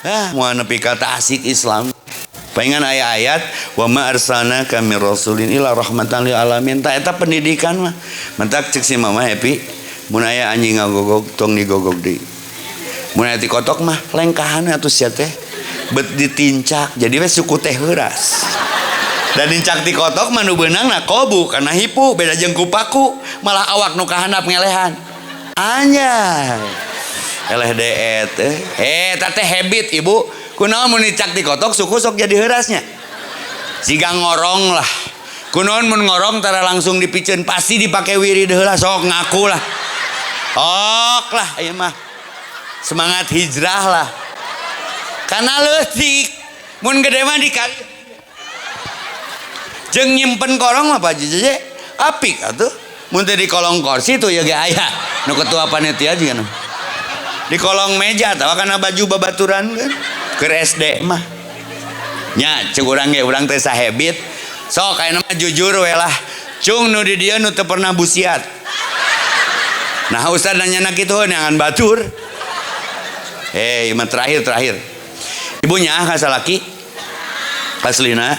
Ah, moal nepi ka asik Islam. Palingan aya ayat wa ma arsalnaka mir rasulin illa rahmatan lil alamin. Ta eta pendidikan mah. Mentak cek si mama happy mun aya anjing ngagogog tong digogog deui. Mun aya ti kotok mah lengkahan atuh sia teh. Bet ditincak jadi we suku teh heuras. Dan nincak ti kotok mah nu beunang na kobu karena hipu beda jeung kupaku malah awak nu kahandap ngelehan. Anjay. Eleh deet eh. Eta teh habit ibu. Kunaon mun dicak di kotok suku sok jadi heurasnya. Siga ngorong lah. Kunaon mun ngorong tara langsung dipiceun pasti dipake wirid heula sok ngaku lah. Ok lah ieu mah. Semangat hijrah lah. Karena leutik mun gede mah dikali. Jeung nyimpen korong mah Pak Jeje apik atuh. Mun teh di kolong kursi tuh ya ge aya nu ketua panitia juga nu. Di kolong meja atawa kana baju babaturan kan. Keur SD mah. Nya ceuk urang ge urang teh sahebit. Sok ayeuna mah jujur we lah. Cung nu di dieu nu teu pernah busiat. Nah ustad nanya na kitu neangan batur. Eh, mah terakhir. Ibu nyaah ka salaki? Aslina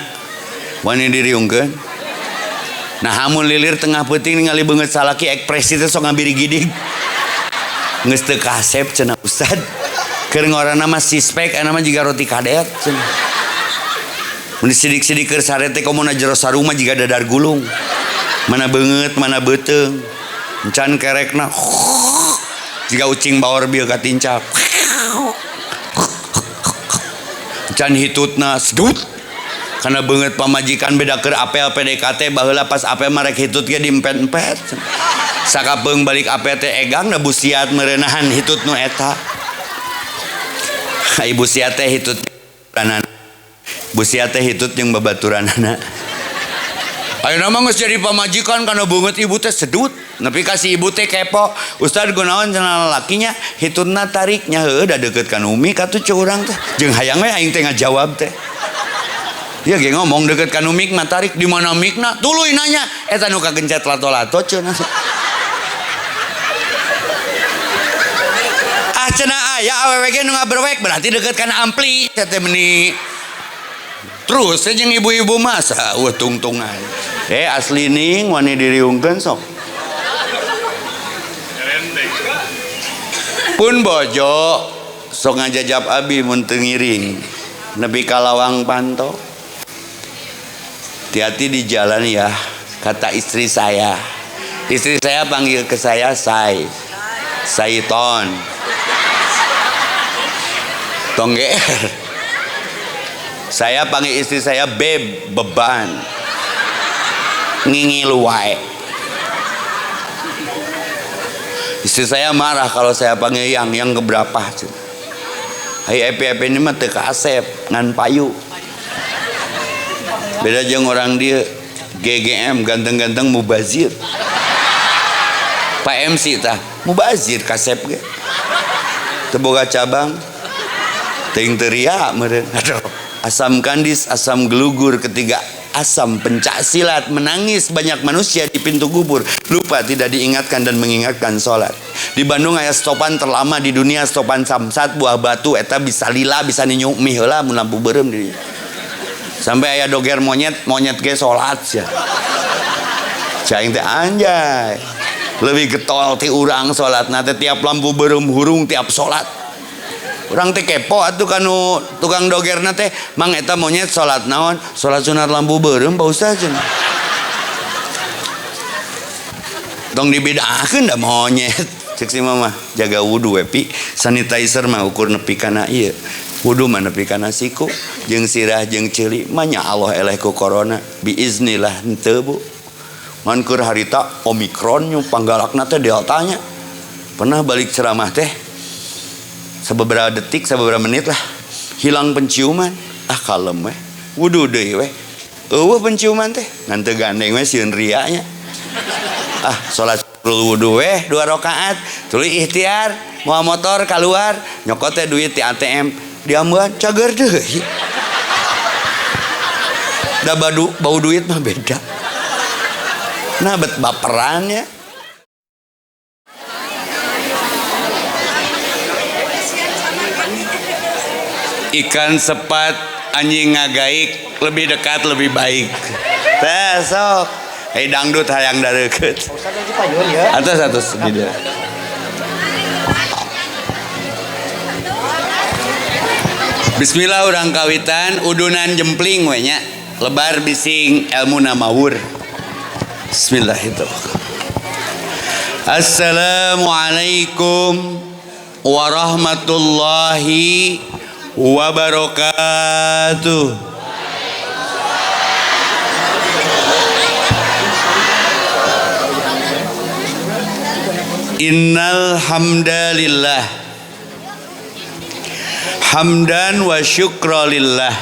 wani diriungkeun. Nah hamun lilir tengah peuting ningali beungeut salaki ekspresi teh sok ngabirigidig. Geus teu kasep cenah ustad. Keur ngorana mah sispek ayeuna mah jiga roti kadet cenah. Mun sidik-sidik keur sare teh komo na jero sarung mah jiga dadar gulung. Mana beungeut mana beuteung. Encan kerekna jiga ucing baor bieu katincak. Encan hitutna sedut. Karena beungeut pamajikan beda keur apel PDKT baheula pas apel mah rek hitut ge diempet-empet. Sakapeung balik apel teh egang da busiat meureunaan hitut nu eta. Ibu sia teh hitut anak. Busiat teh hitut jeung babaturanana. Ayeuna mah geus jadi pamajikan kana beungeut ibu teh sedut. Nepi ka si ibu teh kepo. Ustad kunaon cenah lalakinya hitutna tariknya heueuh da deukeut ka umi katuh ceuk urang teh. Jeung hayang we aing teh ngajawab teh. Dia ge ngomong deukeut ka nu mik mah tarik di mana mikna tuluy nanya eta nu kagencet lato-lato cenah. Ah cenah aya awewe ge nu ngaberwek berarti deukeut kana ampli teh teh meni. Terus teh jeung ibu-ibu masa eueuh tungtungan. Eh asli ning wani diriungkeun sok. Pun bojo sok ngajajab abi mun teu ngiring nepi ka lawang panto. Hati-hati di jalan ya, kata istri saya. Istri saya panggil ke saya Say. Saiton. Tongger. Saya panggil istri saya Beb, beban. Ngingilu wae. Istri saya marah kalau saya panggil yang keberapa. Hai epi-epi ini mah teu kaasep, ngan payu. Beda jeung orang dia GGM ganteng-ganteng mubazir. Pak MC tah mubazir kasep ge. Teu boga cabang. Teuing teu ria meureun. Aduh. Asam kandis, asam gelugur, ketiga asam pencak silat, menangis banyak manusia di pintu kubur, lupa tidak diingatkan dan mengingatkan sholat. Di Bandung aya stopan terlama di dunia, stopan samsat buah batu eta bisa lila bisa ninyu mie heula mun lampu beureum di dieu. Sampai aya doger monyet, monyet ge sholat sia. Cai teh anjay. Lebih getol ti urang sholatna teh tiap lampu beureum hurung tiap sholat. Urang teh kepo atuh kanu tukang dogerna teh, mang eta monyet sholat naon? Sholat sunat lampu beureum Pak Ustaz cenah. Tong dibidahkeun da monyet. Cek si mama, jaga wudu we pi, sanitizer mah ukur nepi kana ieu. Wudu mah nepi kana siku, jeung sirah jeung ceuli, mah nya Allah eleh ku corona, biiznillah henteu bu. Man keur harita Omikron nyu panggalakna teh deltanya. Pernah balik ceramah teh sebeberapa detik, sebeberapa menit lah hilang penciuman. Ah kalem we. Wudu deui we. Eueuh penciuman teh, ngan teu gandeng we sieun rianya. Ah salat wudu we 2 rakaat, tuluy ikhtiar, mawa motor keluar, nyokot teh duit di ATM, diambeun cager deui. Da bau duit mah beda. Nah bet baperan ya. Ikan sepat anjing ngagaik, lebih dekat lebih baik. Teh sok. Hei dangdut hayang dareukeut. Atas atas di dia. Bismillah urang kawitan udunan jempling we nya. Lebar bising ilmu mawur. Bismillahirrahmanirrahim. Assalamualaikum warahmatullahi wabarakatuh. Innal hamdalillah hamdan wa syukralillah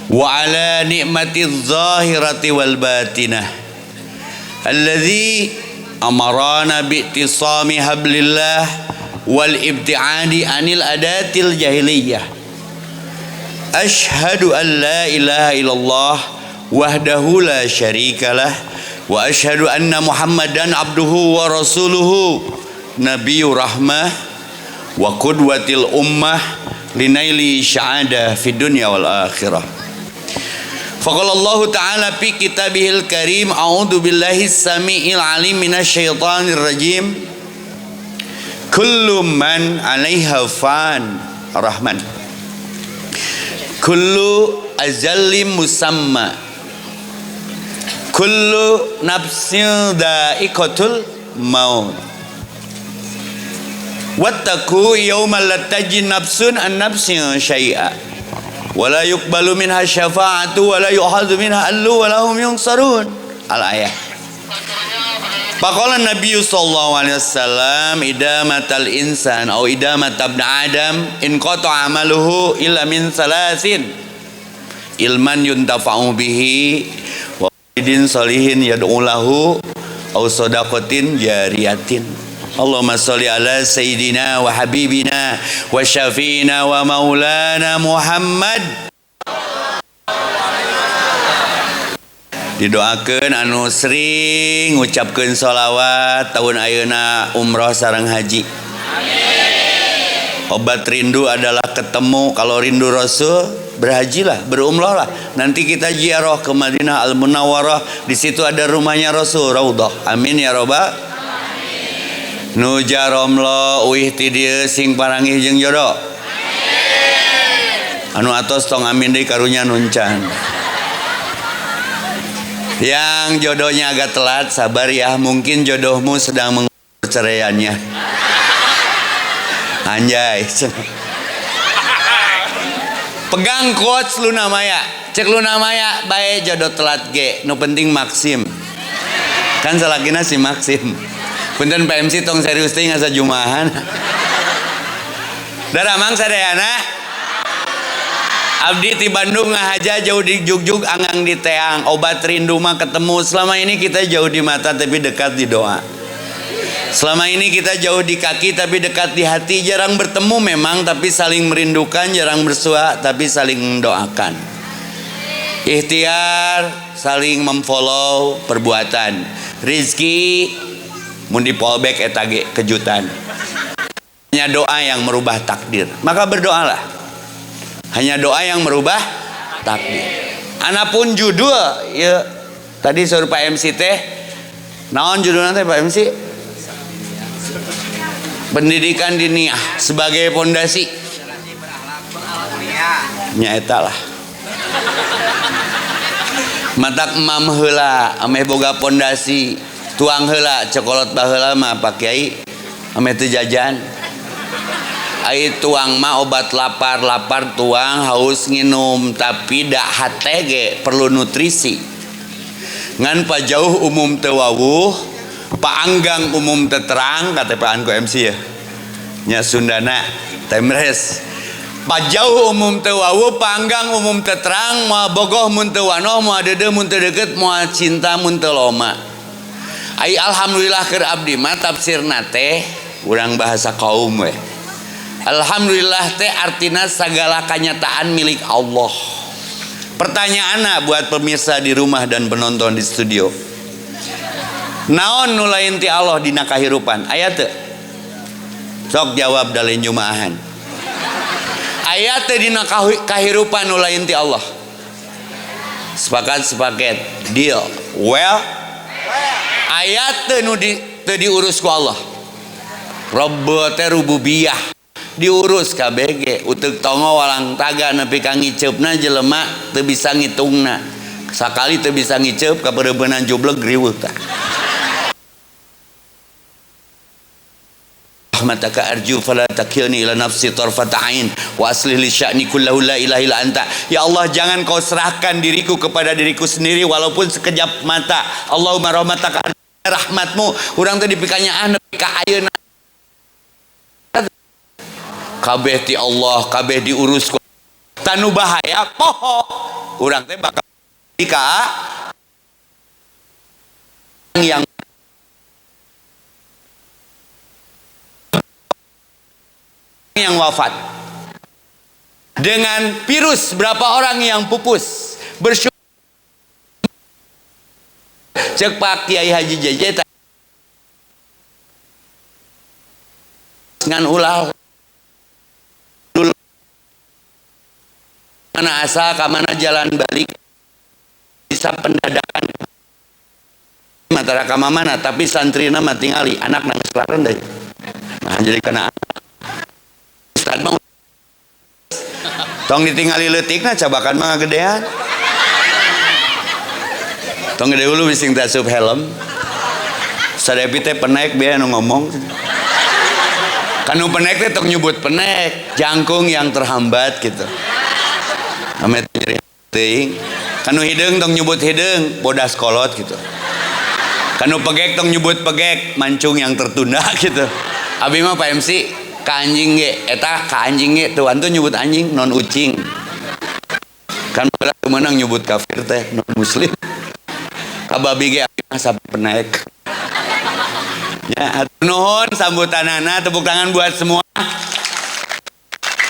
wa ala ni'matiz zahirati wal batinah alladzi amarana bi'tisami hablillah wal ibti'adi anil adatil jahiliyah. Ashhadu an la ilaha illallah wahdahu la syarikalah wa ashhadu anna Muhammadan abduhu wa rasuluhu nabiyur rahmah wa qudwatil ummah linaili sya'adah fid dunya wal akhirah. Faqala Allah ta'ala fi kitabihil karim, a'udzu billahi samiil alim minasyaitonir rajim. Kullu man 'alaiha fan rahman. Kullu ajallim musamma. Kullu nafsin dha'iqatul maut. Wattaqu yawman la tajzi nafsun an nafsin syai'a. Wala yuqbalu minha syafa'atu wala yu'khadhu minha allu wala hum yunsarun. Al-ayah. Faqala Nabi sallallahu alaihi wasallam idamatal insan au idamat ibn Adam in qata amaluhu illa min salasin. Ilman yuntafa'u bihi wa walidin salihin yad'u lahu au sadaqatin jariyatin. Allahumma sholli ala sayyidina wa habibina wa syafiina wa maulana Muhammad. Didoakeun anu sering ngucapkeun sholawat tahun ayeuna umroh sareng haji. Amin. Obat rindu adalah ketemu. Kalau rindu Rasul, berhajilah, berumrohlah. Nanti kita ziarah ke Madinah Al Munawwarah, di situ ada rumahnya Rasul, Raudhah. Amin ya robbal. Nu jaromlo uih ti dieu sing paranggih jeung jodoh. Anu atos tong amin deui karunya nuncan. Yang jodohnya agak telat sabar ya, mungkin jodohmu sedang mengurus perceraiannya. Anjay. Pegang quotes Luna Maya. Cek Luna Maya bae jodoh telat ge, nu penting Maxim. Kan salakina si Maxim. Punten Pak MC tong serius teh ngasa jumahan. Darah mang sadayana. Abdi ti Bandung ngahaja jauh di jugjug anggang di teang. Obat rindu mah ketemu. Selama ini kita jauh di mata tapi dekat di doa. Selama ini kita jauh di kaki tapi dekat di hati. Jarang bertemu memang tapi saling merindukan, jarang bersua tapi saling mendoakan. Ikhtiar saling memfollow perbuatan. Rizki mun di fallback eta ge kejutan. Hanya doa yang merubah takdir. Maka berdoalah. Hanya doa yang merubah takdir. Anapun judul ya tadi suruh Pak MC teh naon judulna teh Pak MC? Pendidikan diniyah sebagai pondasi. Nya eta lah. Matak emam heula ameh boga pondasi. Tuang heula cokolot baheula mah Pak Kiai ameh teu jajan. Ai tuang mah obat lapar, lapar tuang haus nginum, tapi dak hate ge perlu nutrisi. Ngan pajauh umum teu wawuh, paanggang umum teu terang kata Pak Anko MC ya. Nya Sundana temres. Pajauh umum teu wawuh, paanggang umum teu terang, moal bogoh mun teu wanoh, moal deudeuh mun teu deukeut, moal cinta mun teu loma. Ai alhamdulillah keur abdi mah tafsirna teh urang bahasa kaum we. Alhamdulillah teh artina segala kanyataan milik Allah. Pertanyaanna buat pemirsa di rumah dan penonton di studio. Naon nu lain ti Allah dina kahirupan? Aya teu? Sok jawab dalin jumaahan. Aya teh dina kahirupan nu lain ti Allah. Sepakat sepaket deal. Well, aya teu nu teu diurus ku Allah. Rabb teh rububiyah. Diurus KBG uteuk tongo walang taga nepi ka ngiceupna jelema teu bisa ngitungna. Sakali teu bisa ngiceup kapeureupeunana jubleg riweuh tah. Rahmataka arju fala takilni ila nafsi tarfata ain wa aslih li sya'ni kullahu la ilaha illa anta. Ya Allah, jangan kau serahkan diriku kepada diriku sendiri walaupun sekejap mata. Allahumma rahmataka arju, rahmatmu urang teh dipikanya nepi ka ayeuna. Kabeh ti Allah, kabeh diurus ku tanu bahaya poho urang teh bakal ka yang wafat dengan virus, berapa orang yang pupus. Bersyukur cek Pak Kiai Haji JJ ngan ulah mana asal ka mana jalan balik bisa pendadakan matara ka mana, tapi santrina mah tingali anak nangis laren deui. Nah jadi kana ustad mah tong ditingali leutikna cabakan mah ngagedean. Tong gede hulu bising tasup helm. Sadepi teh penek bieu nu ngomong. Kanu penek teh tong nyebut penek, jangkung yang terhambat gitu. Ame nyeri teuing. Kanu hideung tong nyebut hideung, bodas kolot gitu. Kanu pegek tong nyebut pegek, mancung yang tertunda gitu. Abi mah Pak MC ka anjing ge, eta ka anjing ge tuh antu nyebut anjing non ucing. Kan baheula teu meunang nyebut kafir teh non muslim. Ka babi ge abi mah sapi penek. Ya, nuhun sambutanana, tepuk tangan buat semua.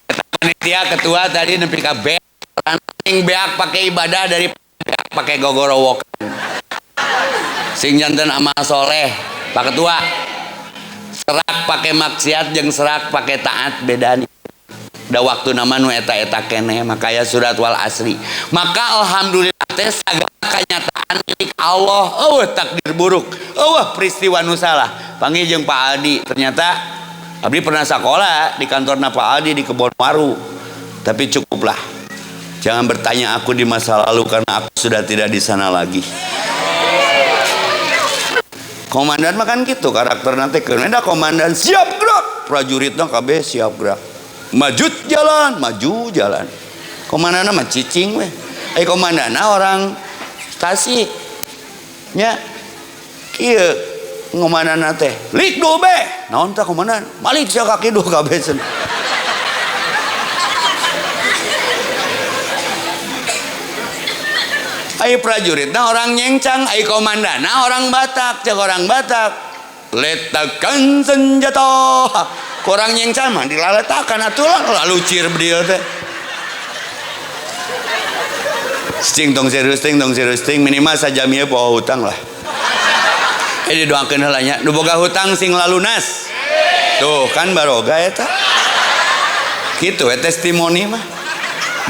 Eta panitia ketua tadi nepi ka beak. Sing beak pakai ibadah dari beak pakai gogorowokan. Sing janten amal soleh, Pak Ketua. Serak pakai maksiat jeung serak pakai taat beda nih. Da waktu nama nu eta-eta keneh makaya surat wal asri. Maka alhamdulillah teh sagala kenyataan milik Allah. Eueuh takdir buruk, eueuh peristiwa nu salah. Panggih jeung Pak Aldi, ternyata abdi pernah sakola di kantorna Pak Aldi di Kebonwaru. Tapi cukuplah. Jangan bertanya aku di masa lalu karena aku sudah tidak di sana lagi. Komandan makan gitu karakter nanti keun komandan siap gerak, prajuritna kabeh siap gerak. Maju jalan, maju jalan. Komandanna mah cicing weh. Komandanna orang Tasik. Nya kieu komandanna teh, lik do be. Naon tah komandan? Malik sia kaki do kabeh cenah. Ai prajuritna orang nyengcang, ai komandanna orang Batak, cek orang Batak. Letakan senjata. Kurang nyengcang mah dilaletakan atuh lah lalu cir beliau teh. Cing tong serius ting tong serius ting minimal sajam ieu poho hutang lah. Didoakeun heula nya, nu boga hutang sing lalunas. Tuh kan baroga eta. Kitu we testimoni mah.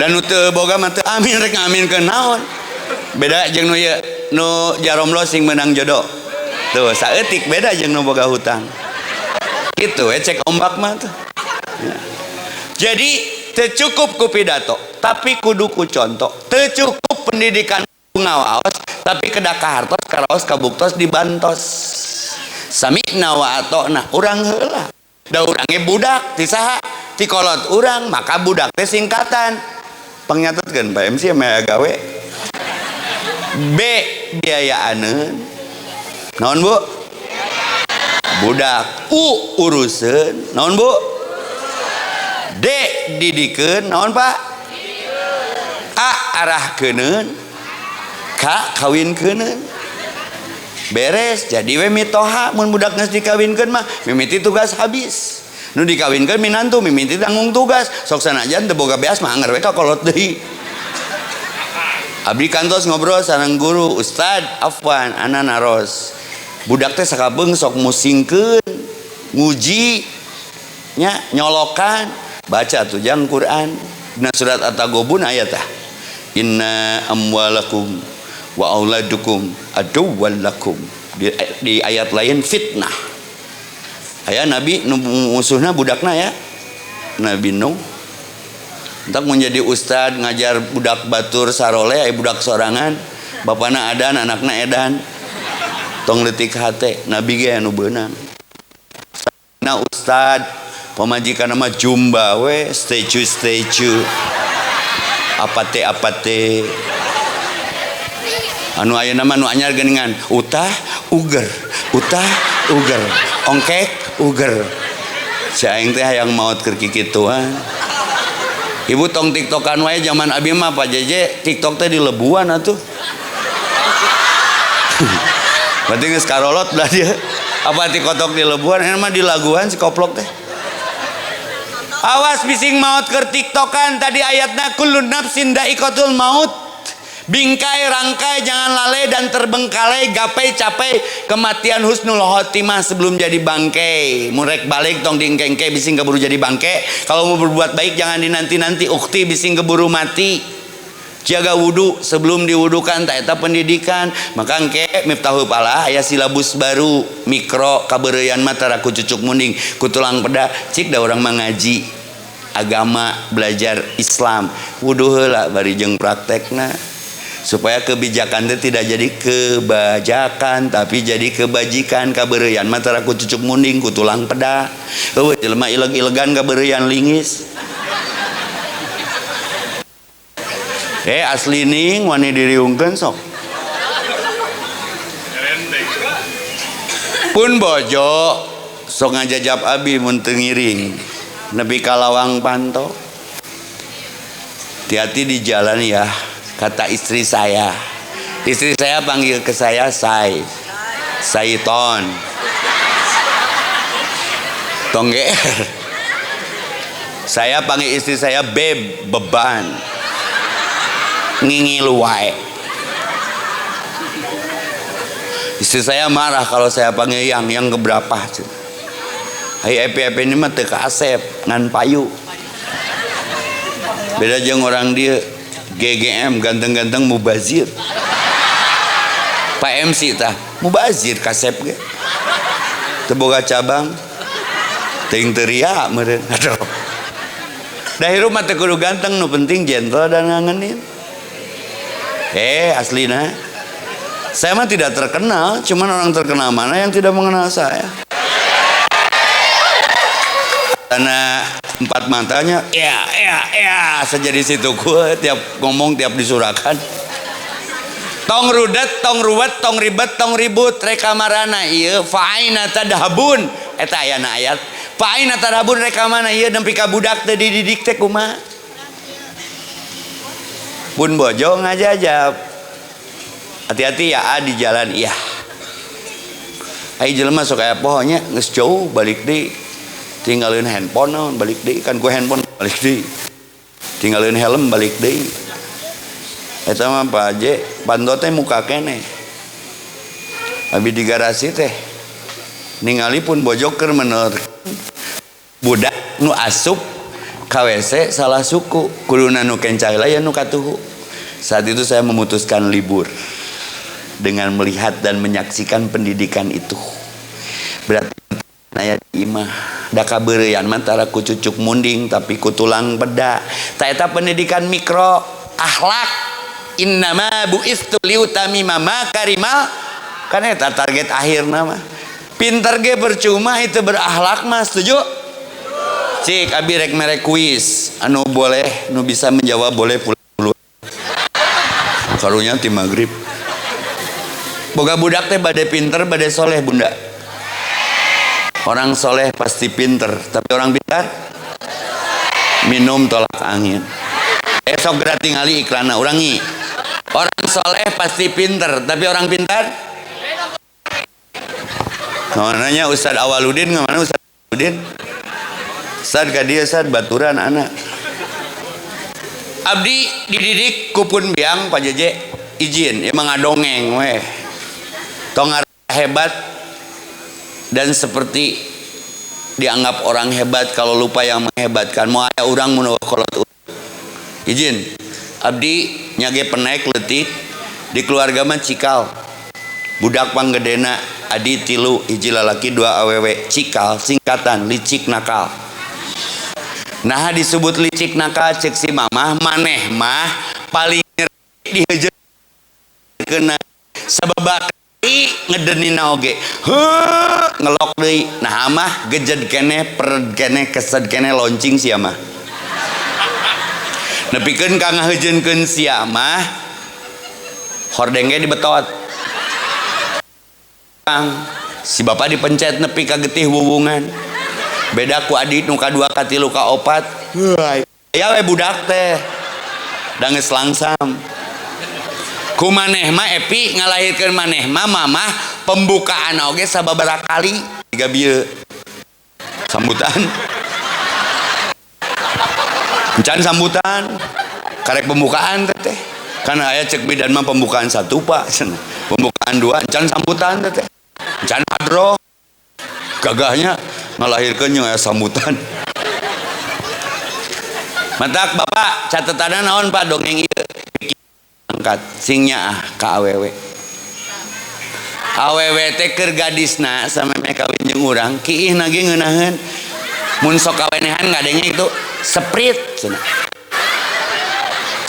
Dan nu teu boga mah teu amin rek ngaminkeun naon. Beda jeung nu ieu nu jaromlo sing meunang jodoh. Tuh saeutik beda jeung nu boga hutang. Kitu we cek ombak mah tuh. Ya. Jadi teu cukup ku pidato, tapi kudu ku contoh. Teu cukup pendidikan ngawaos, tapi kedah kahartos karaos kabuktos dibantos. Sami'na wa ata'na, urang heula. Da urange budak ti saha? Ti kolot urang, maka budak teh singkatan. Pangnyatutkeun Pak MC mah gawe. B biayaaneun. Naon Bu? Budak. U uruseun. Naon Bu? D didikeun. Naon Pak? A arahkeuneun. K kawinkeun. Beres jadi we mitoha mun budak geus dikawinkeun mah mimiti tugas habis. Nu dikawinkeun minantu mimiti tanggung tugas. Sok sanajan teu boga beas mah anger we ka kolot deui. Abdi kantos ngobrol sareng guru, Ustad, afwan, ana naros. Budak teh sakabeung sok musingkeun, nguji, nya nyolokan. Baca tuh jang Quran dina surat At-Taghabun aya tah. Inna amwalakum wa auladukum aduwwan lakum. Di ayat lain fitnah. Aya nabi nu musuhna budakna ya. Nabi Nuh. Entak mun jadi ustad ngajar budak batur saroleh aya budak sorangan, bapana adan anakna edan. Tong leutik hate, nabi ge anu beunang. Nah ustad pamajikan nama jumba we statue statue apate apate anu ayeuna mah nu anyar geuningan utah uger utah uger ongkek uger si aing teh hayang maot keur kikituan. Ibu tong tiktokan wae zaman abi mah Pak Jeje tiktok teh di lebuan atuh. Berarti geus karolot lah dia. Apa tikotok di lebuan enak mah di laguan si koplok teh. Awas bising maut keur tiktokan tadi ayatna kullu nafsin da'iqatul maut. Bingkai rangkai jangan lalai dan terbengkalai gapai capai kematian husnul khotimah sebelum jadi bangke. Murek balik tong diengkengke bising keburu jadi bangke. Kalau mau berbuat baik jangan dinanti-nanti ukti bising keburu mati. Jaga wudu sebelum diwudukan tak eta pendidikan. Maka engke Miftahul Falah aya silabus baru mikro kabeureuyan mah tara ku cucuk munding ku tulang peda cik da urang mah ngaji agama belajar Islam wudu heula bari jeung praktekna supaya kebijakan teh tidak jadi kebajakan tapi jadi kebajikan. Kabeureuyan mah tara ku cucuk munding ku tulang peda eueuh jelema ileg-ilegan kabeureuyan lingis. Asli ning wani diriungkeun sok. Pun bojo sok ngajajab abi mun teu ngiring nepi ka lawang panto. Hati-hati di jalan ya, kata istri saya. Istri saya panggil ke saya Say. Saiton. Tong geer. Saya panggil istri saya Beb, beban. Ngingilu wae. Istri saya marah kalau saya panggil yang keberapa. Hai epi-epi ini mah teu kaasep ngan payu. Beda jeung orang dia GGM ganteng-ganteng mubazir. Pak MC tah mubazir kasep ge. Teu boga cabang. Teuing teu ria meureun. Aduh. Da hirup mah teu kudu ganteng nu penting gentle dan ngangenin. Aslina saya mah tidak terkenal, cuman orang terkenal mana yang tidak mengenal saya? Karena empat matanya, ya, ya, saja di situ gue tiap ngomong tiap disurakan. Tong rudet, tong ruwet, tong ribet, tong ribut, reka marana ieu fa'aina tadhabun. Eta ayana ayat. Fa'aina tadhabun reka mana ieu nempi ka budak teu dididik teh kumaha? Pun bojo ngajajab. Hati-hati ya di jalan iya. Ai jelema sok aya pohonya geus jauh balik deui. Tinggalin handphone naon balik deui kan ku handphone balik deui. Tinggalin helm balik deui. Eta mah Pak Haji panto teh muka keneh. Abi di garasi teh ningali pun bojo keur menor budak nu asup ka WC salah suku kuduna nu kenca heula ya nu katuhu. Saat itu saya memutuskan libur dengan melihat dan menyaksikan pendidikan itu. Berarti aya di imah da kabeureuyan mah tara ku cucuk munding tapi ku tulang peda. Ta eta pendidikan mikro akhlak. Innama bu'istu liutamima makarimal kan eta target akhirna mah. Pinter ge percuma itu berakhlak mah, setuju? Cik abi rek mere kuis anu boleh nu bisa menjawab boleh pulang dulu. Karunya ti magrib. Boga budak teh bade pinter bade soleh bunda. Orang soleh pasti pinter, tapi orang pintar minum tolak angin. Esok geura tingali iklanna urangi. Orang soleh pasti pinter, tapi orang pintar? Nanya Ustadz Awaludin, ngamana Ustadz Awaludin? Ustadz ka dieu Ustadz baturan anak. Abdi dididik kupun biang Pak Jeje izin, emang ngadongeng weh. Tong hebat dan seperti Dianggap orang hebat kalau lupa yang menghebatkan. Mau aya urang mun kolot. Izin, abdi nyage penaik leutik di keluarga mah cikal. Budak panggedena adi tilu hiji lalaki dua awewe cikal singkatan licik nakal. Nah disebut licik nakal cek si mamah maneh mah paling nyeri dihejeurkeun sababak ngedenina oge heuh ngelok deui nah mah gejed keneh pered keneh kesed keneh loncing sia mah nepikeun ka ngahejeunkeun sia mah hordeng ge dibetot kang si bapak dipencet nepi ka getih wuwungan beda ku adi nu kadua katilu ka opat aya we budak teh da geus langsam ku maneh mah Epi ngalahirkeun maneh mah mamah pembukaan oge sababaraha kali tiga bieu sambutan encan sambutan karek pembukaan teh kan aya cek bidan mah pembukaan satu pak cenah pembukaan dua encan sambutan teh encan hadroh gagahnya ngalahirkeun jeung aya sambutan matak bapak catatanna naon pak dongeng ieu angkat singnya ah ka awewe awewe teh keur gadisna samemeh kawin jeung urang kiihna ge ngeunaheun mun sok kawenehan ngadenge itu Sprite cenah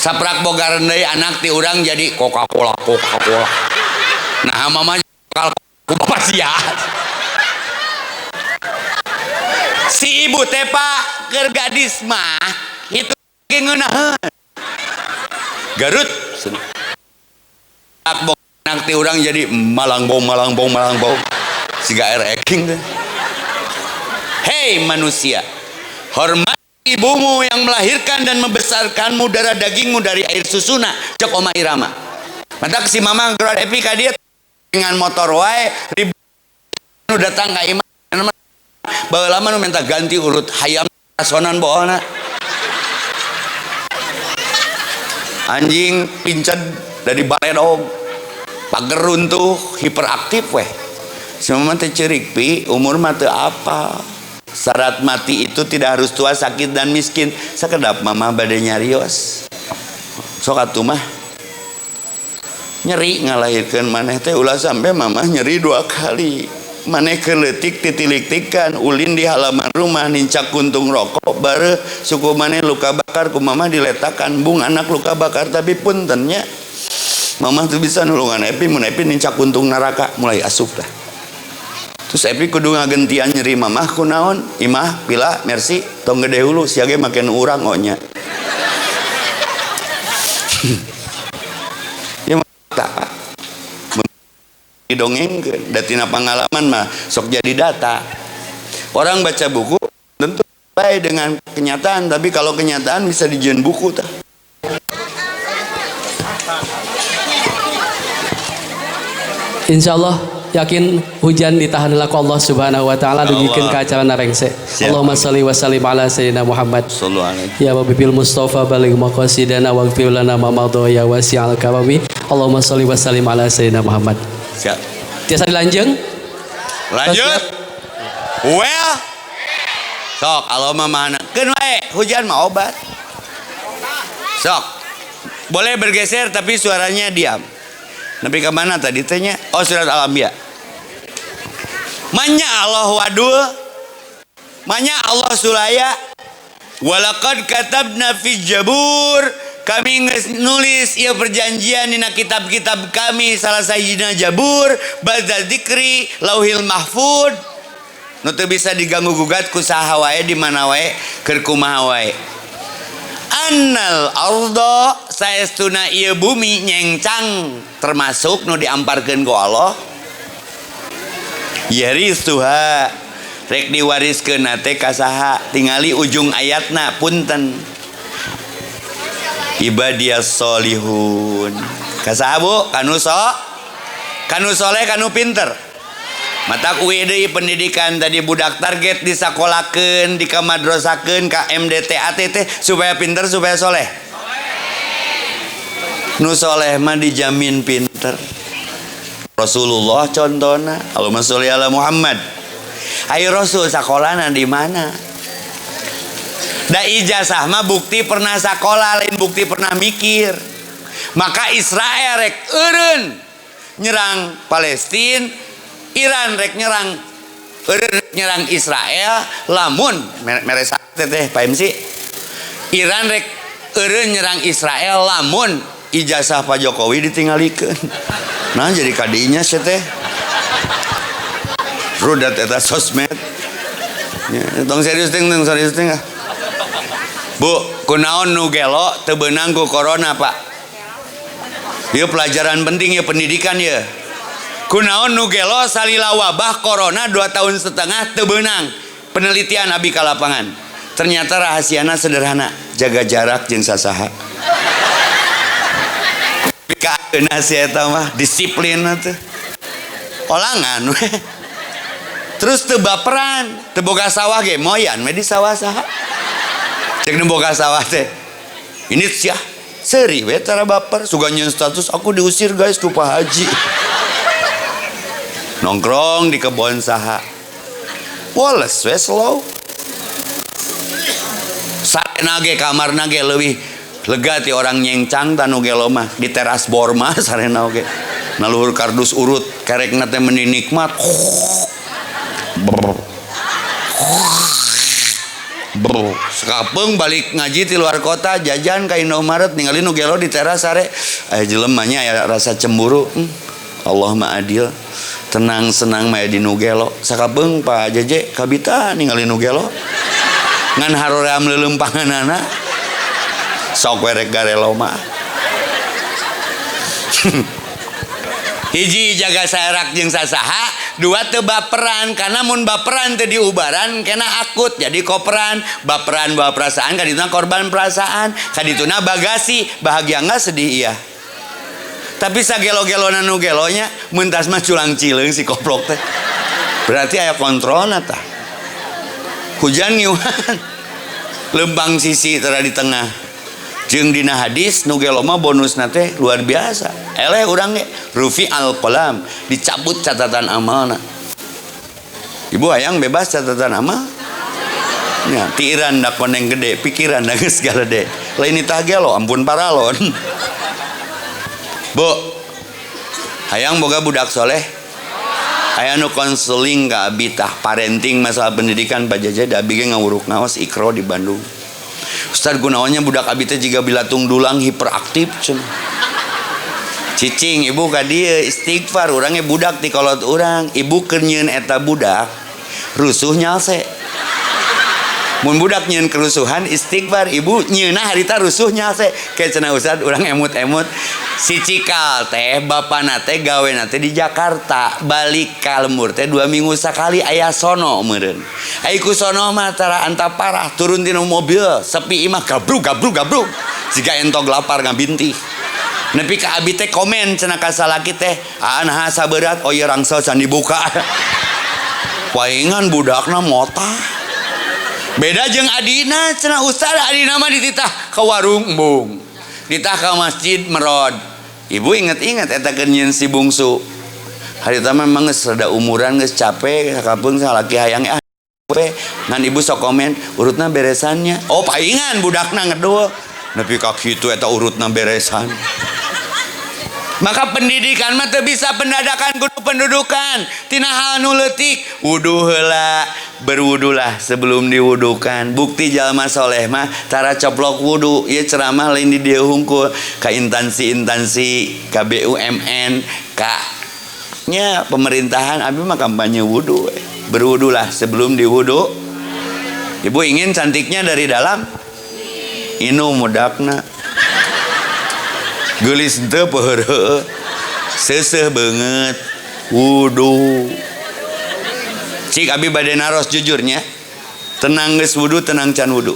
saprak boga deui anak ti urang jadi Coca-Cola Coca-Cola nah mama bakal ku bapak sia si ibu teh pak keur gadis mah itu ge ngeunaheun Garut anak ti urang jadi malangbong malangbong malangbong siga RX King teh. Hei manusia, hormat ibumu yang melahirkan dan membesarkanmu darah dagingmu dari air susuna cek Oma Irama. Matak si mama geura Epi ka dieu dengan motor wae ribut nu datang ka imah baheula mah nu minta ganti urut hayam sonan bohona. Anjing pincet dari baledog pager runtuh hiperaktif weh si mama teh ceurik pi umur mah teu apa syarat mati itu tidak harus tua sakit dan miskin sakedap mama bade nyarios sok atuh mah nyeri ngalahirkeun maneh teh ulah sampe mama nyeri dua kali maneh keur leutik titilik-tikan ulin di halaman rumah nincak kuntung rokok bareuh suku maneh luka bakar ku mama diletakan bung anak luka bakar tapi puntennya mama tuh bisa nulungan Epi mun Epi nincak kuntung neraka mulai asup dah terus Epi kudu ngagentian nyeri mamah kunaon imah pila mersi tong gede hulu sia ge make nu urang onya ya tak didongengkeun da tina pengalaman mah sok jadi data. Orang baca buku tentu baik dengan kenyataan, tapi kalau kenyataan bisa dijieun buku tah. Insyaallah yakin hujan ditahan ku Allah Subhanahu wa taala dugikeun ka acara narengse. Allahumma shalli wa sallim ala sayyidina Muhammad. Sallu alaihi. Ya Rabbil Mustafa baligh maqasidana waghfir lana ma madha ya wasi'al karami. Allahumma shalli wa sallim ala sayyidina Muhammad. Siap. Tiasa dilanjeng? Lanjut. Well. Sok Allahumma mahana. Keun wae hujan mah obat. Sok. Boleh bergeser tapi suaranya diam. Nabi ke mana tadi tehnya? Oh surat Al-Anbiya. Manya Allah wadul. Manya Allah sulaya. Walaqad katabna fi jabur. Kami nulis ieu perjanjian dina kitab-kitab kami salah sahijina Jabur, badza dzikri, Lauhil Mahfud. Nu teu bisa diganggu gugat ku saha wae di mana wae keur kumaha wae. Annal arda saestuna ieu bumi nyengcang termasuk nu diamparkeun ku Allah. Yarisuha rek diwariskeun teh ka saha tingali ujung ayatna punten. Ibadiyas solihun kasaha bu kanu so kanu soleh kanu pinter matak uih deui pendidikan tadi budak target disakolakeun dikamadrasakeun ka MDT ATT supaya pinter supaya soleh nu soleh mah dijamin pinter Rasulullah contohna Allahumma sholli ala Muhammad. Ayo Rasul sakolana di mana? Da ijazah mah bukti pernah sakola, lain bukti pernah mikir. Maka Israel rek eureun nyerang Palestina, Iran rek nyerang eureun nyerang Israel, lamun mere teh Pak MC. Iran rek eureun nyerang Israel lamun ijazah Pak Jokowi ditinggalikeun. Nah jadi kadinya sih teh. Rudat eta sosmed. Ya, tong serius ting, tong serius ting. Bu, kunaon nu gelo teu beunang ku corona, Pak? Ieu pelajaran penting ya pendidikan ya. Kunaon nu gelo salila wabah corona 2,5 tahun teu beunang. Penelitian abi ka lapangan. Ternyata rahasiana sederhana, jaga jarak jeung sasaha. Pikakeun si eta mah disiplin teh. Olangan we. Terus teu baperan, teu boga sawah ge moyan we di sawah saha. Cek nu boga sawah teh. Ini sia seuri we tara baper, suka nyeun status aku diusir guys ku Pak Haji. Nongkrong di kebon saha. Woles we slow. Sarena ge kamarna ge leuwih lega ti orang nyengcang tanu gelo mah di teras Borma sarena oge. Na luhur kardus urut kerekna teh meni nikmat. Brr. Brr. Sekapeung balik ngaji ti luar kota jajan ka Indomaret ningali nu gelo di teras sare. Aya jelema nya aya rasa cemburu. Allah mah adil. Tenang senang mah di nu gelo. Sakapeung Pak Jeje kabita ningali nu gelo. Ngan haroream leuleumpanganana. Sok we rek garelo mah. Hiji jaga sarak jeung sasaha, dua teu baperan karena mun baperan teu diubaran kena akut jadi koperan, baperan bawa perasaan kadituna korban perasaan, kadituna bagasi, bahagia enggak sedih iya. Tapi sagelo-gelona nu gelonya mentas mah culang cileung si koplok teh. Berarti aya kontrolna tah. Hujan ngiuhan. Lempang sisi tara di tengah. Jeung dina hadis nu gelo mah bonusna teh luar biasa. Eleh urang ge rufi al qalam, dicabut catatan amalna. Ibu hayang bebas catatan amal? Nya tiiran da koneng gede, pikiran da geus galede. Lain itah gelo ampun paralon. Bu, hayang boga budak soleh? Aya nu konseling ka abi tah parenting masalah pendidikan Pak Jaja da abi ge ngawuruk ngaos Iqra di Bandung. Ustaz gunaonnya budak abi teh jiga bilatung dulang hiperaktif cenah. Cicing ibu ka dieu istighfar urang ge budak ti kolot urang, ibu keur nyieun eta budak rusuh nyalse. Mun budak nyieun kerusuhan istighfar, ibu nyieunna harita rusuh nyalse. Kayak cenah Ustaz urang emut-emut si cikal teh bapana teh gawena teh di Jakarta, balik ka lembur teh 2 minggu sakali aya sono meureun. Ai ku sono mah tara anta parah turun tina mobil sepi imah gabrug gabrug gabrug siga entog lapar ngabintih. Nepi ka abi teh komen cenah ka salaki teh, "Ah naha saberat, oh ieu rangsel can dibuka." Paingan budakna motah. Beda jeung adina cenah ustaz adina mah dititah ka warung embung. Dititah ka masjid merod. Ibu inget-inget eta keur nyieun si bungsu. Harita mah memang geus rada umuran geus capek sakapeung salaki hayang ah we. Ngan ibu sok komen urutna beresannya. Oh paingan budakna ngedul. Nepi ka kitu eta urutna beresan. Maka pendidikan mah teu bisa pendadakan kudu pendudukan. Tina hal nu leutik wudu heula, berwudulah sebelum diwudukan. Bukti jalma soleh mah tara coplok wudu. Ieu ceramah lain di dieu hungkul ka instansi-instansi, ka BUMN, ka nya pemerintahan abi mah kampanye wudu. Berwudulah sebelum diwudu. Ibu ingin cantiknya dari dalam? Inu mudakna. Geulis teu peureureuh. Seuseuh beungeut wudu. Cik abi bade naros jujurnya. Tenang geus wudu, tenang can wudu.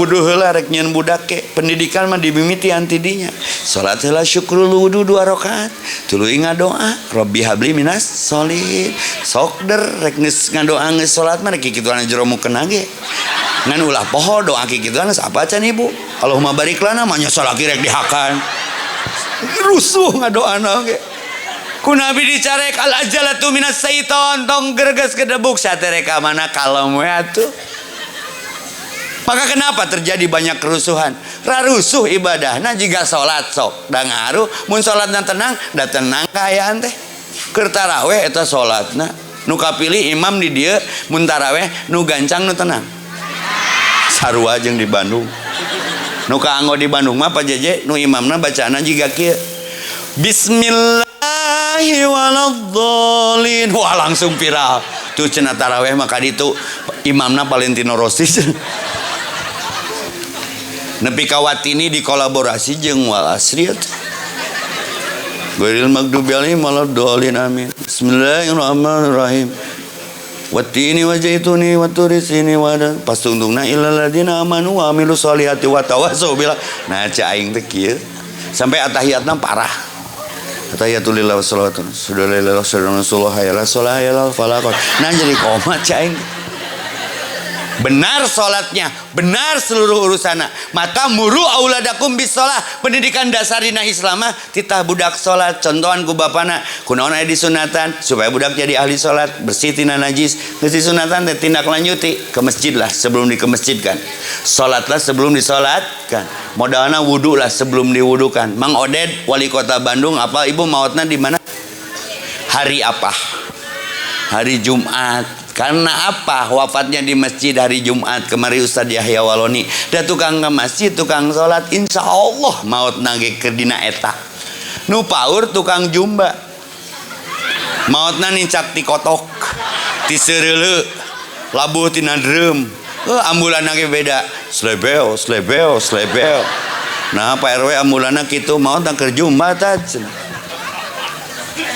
Wudu heula rek nyieun budak ke. Pendidikan mah dimimiti anti dinya. Salat heula syukrul wudu 2 rakaat. Tuluy ngadoa, Rabbi habli minas sholihin. Sok der rek geus ngadoa geus salat mah rek kikituan jero mukena ge. Ngan ulah poho doa kikituan apa can ibu? Allahumma barik lana mah nya salaki rek dihakan. Rusuh ngadoana ge. Ku Nabi dicarek al ajalatu minas syaiton, tong gerges gedebuk saterek ka mana kalem we atuh. Maka kenapa terjadi banyak kerusuhan? Rarusuh ibadahna jiga salat sok da ngaruh mun salatna tenang da tenang kaayaan teh. Keur taraweh eta salatna nu kapilih imam di dieu mun taraweh nu gancang nu tenang. Sarua jeung di Bandung. Nu kaanggo di Bandung mah Pak Jeje nu imamna bacaanna jiga kieu. Bismillahirrahmanirrahim. Wah langsung viral. Tuh cenah taraweh mah kaditu imamna Valentino Rossi. Nepi ka Watini dikolaborasi jeung Wal Asri atuh. Ghairil maghdubi alaihim waladdallin amin. Bismillahirrahmanirrahim. Watini wa zaituni wa turisini wa pas tungtungna illal ladzina amanu wa amilus solihati wa tawasau bil. Nah cek aing teh kieu. Sampai atahiyatna parah. Atahiyatulillah wassalatu sudalillah sallallahu alaihi wasallam falaqat. Nah jadi komat cek aing. Benar salatnya, benar seluruh urusanna. Maka muru auladakum bisolah. Pendidikan dasar dina Islam mah titah budak salat. Contohan ku bapana, kunaon aya disunatan supaya budak jadi ahli salat, bersih tina najis. Geus disunatan teh tindak lanjuti ke masjid lah sebelum dikemasjidkan. Salatlah sebelum disolatkan. Modalna wudu lah sebelum diwudukan. Mang Oded wali kota Bandung apa ibu mautna di mana? Hari apa? Hari Jumat. Karena apa? Wafatnya di masjid hari Jumat. Kemari Ustadz Yahya Waloni. Da tukang ke masjid, tukang sholat, insya Allah maut nage keur dina eta. Nu paur tukang jumba. Mautna nincak ti kotok, ti seureuleu, labuh tina drum. Ambulan ge beda. Slebeo, slebeo, slebeo. Nah, Pak RW ambulanna kitu maut keur jumba tah.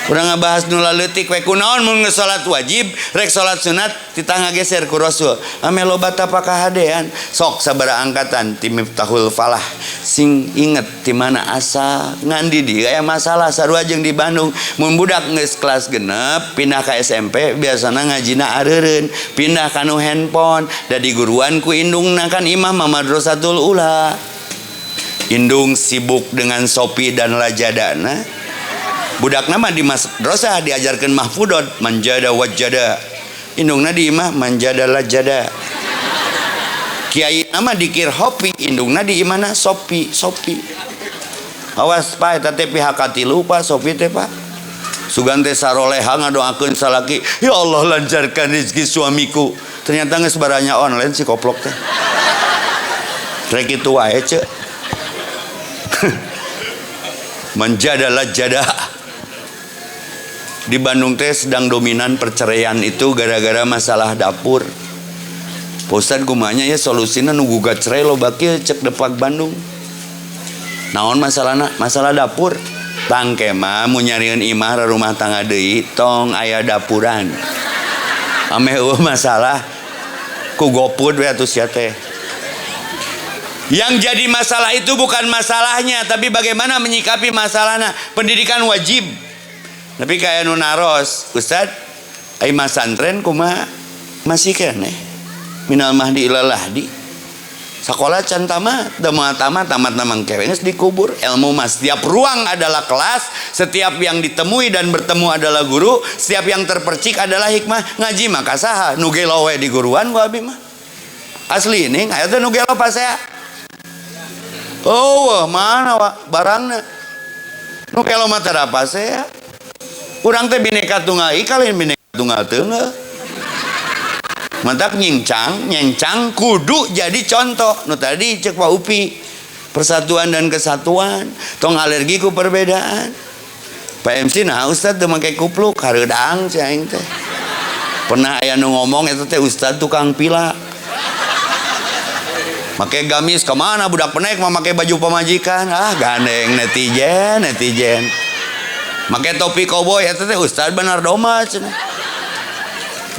Urang ngabahas nu laleutik we kunaon mun geus salat wajib rek salat sunat titah ngageser ku Rasul. Ame loba tapakahadean. Sok sabaraha angkatan ti Miftahul Falah sing inget ti mana asal ngan di dieu aya masalah sarua jeung di Bandung. Mun budak geus kelas 6 pindah ka SMP biasana ngajina areureun, pindah ka nu handphone da diguruan ku indungna kan imah mah madrasatul ula. Indung sibuk dengan Sopi dan Lajadana. Budak nama di madrasah diajarkan mahfudot manjada wajada, indungna di imah manjada lajada. Kiai nama dikir hopi, indungna di imahna sopi sopi. Awas pak eta teh pihak katilu pak sopi teh pak. Sugan teh saroleha ngadoakeun salaki, ya Allah lancarkan rezeki suamiku. Ternyata geus baranya online si koplok teh. Rek kitu wae ceu. Manjada lajada. Di Bandung teh sedang dominan perceraian itu gara-gara masalah dapur. Pak Ustad kumanya ya solusina nu gugat cerai loba kieu cek depak Bandung. Naon masalahna? Masalah dapur. Tangke mah mun nyarieun imah rumah tangga deui tong aya dapuran. Ameh eueuh masalah ku GoFood we atuh sia teh. Yang jadi masalah itu bukan masalahnya, tapi bagaimana menyikapi masalahnya. Pendidikan wajib. Tapi kayak nu naros, Ustad, ai masantren kumaha masih keneh. Minal mahdi ilal lahdi. Sekolah can tamat, da moal tamat, tamat namang kewe geus dikubur. Ilmu mah setiap ruang adalah kelas, setiap yang ditemui dan bertemu adalah guru, setiap yang terpercik adalah hikmah. Ngaji mah ka saha? Nu gelo we di guruan ku abi mah. Asli ini aya teh nu gelo pasea. Oh, mana wa barangna? Nu gelo mah teh pasea. Urang teh bineka tunggal ika lain bineka tunggal teunggeul. Mantak nyincang, nyencang kudu jadi contoh. Nu tadi cek Pak Upi, persatuan dan kesatuan, tong alergi ku perbedaan. Pak MC nah Ustad teu make kupluk hareudang cai aing teh. Pernah aya nu ngomong eta teh Ustad tukang pila. Make gamis kemana budak penek mah make baju pamajikan. Ah gandeng netizen, netizen. Make topi koboi eta teh Ustad benar doma cenah.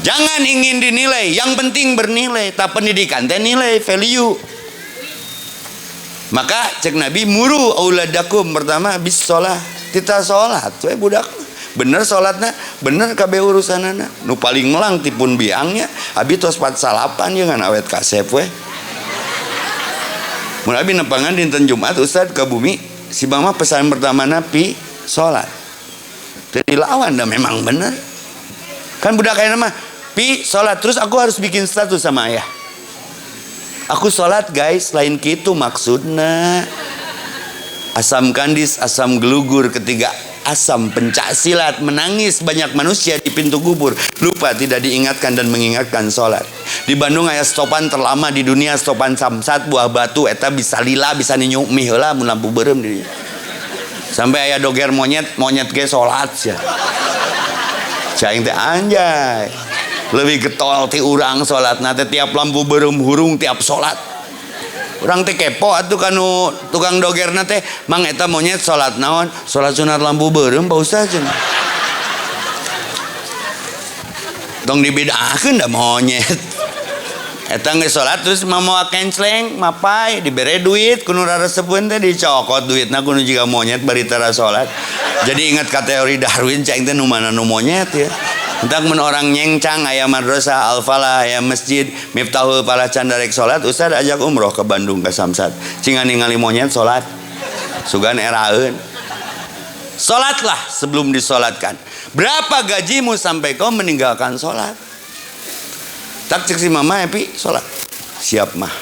Jangan ingin dinilai, yang penting bernilai. Tak pendidikan teh nilai, value. Maka cek Nabi muru auladakum pertama bis sholah, tita sholat we budak. Bener sholatna, bener kabeh urusanana. Nu paling melang tipun biangnya, abi tos 48 ye ngan awet kasep we. Mun abi nepangan dinten Jumat Ustad ke bumi, si mama pesan pertama napi sholat. Teu dilawan dah memang bener. Kan budak ayeuna mah, "Pi, sholat." Terus aku harus bikin status sama ayah. "Aku sholat, guys." Lain gitu maksudna. Asam kandis, asam gelugur, ketiga asam pencak silat. Menangis banyak manusia di pintu kubur, lupa tidak diingatkan dan mengingatkan sholat. Di Bandung aya stopan terlama di dunia, stopan Samsat Buah Batu. Eta bisa lila, bisa ninyu mie heula mun lampu beureum di sampai aya doger monyet, monyet ge sholat sia. Cai teh anjay, lebih getol ti urang sholat. Nah, tiap lampu beureum hurung, tiap sholat urang teh kepo atuh kanu tukang dogerna teh, "Mang, eta monyet salat naon?" "Salat sunat lampu beureum, Pak Ustaz," cenah. Tong dibid'ahkeun da monyet eta geus salat. Terus mamoa kencleng mapai, dibere duit ku nu raresepeun teh, dicokot duitna ku nu jiga monyet bari tara salat. Jadi ingat ka teori Darwin cai teh, nu mana nu monyet ya. Entak mun orang nyengcang aya madrasah Al-Falah, aya masjid Miftahul Falah, can darek salat, "Ustaz, ajak umroh ke Bandung, ke Samsat, cingan ningali monyet salat, sugan eraeun." Salatlah sebelum disolatkan. Berapa gajimu sampai kau meninggalkan salat? Tak cek si mama, "Epi, salat." "Siap, Mah."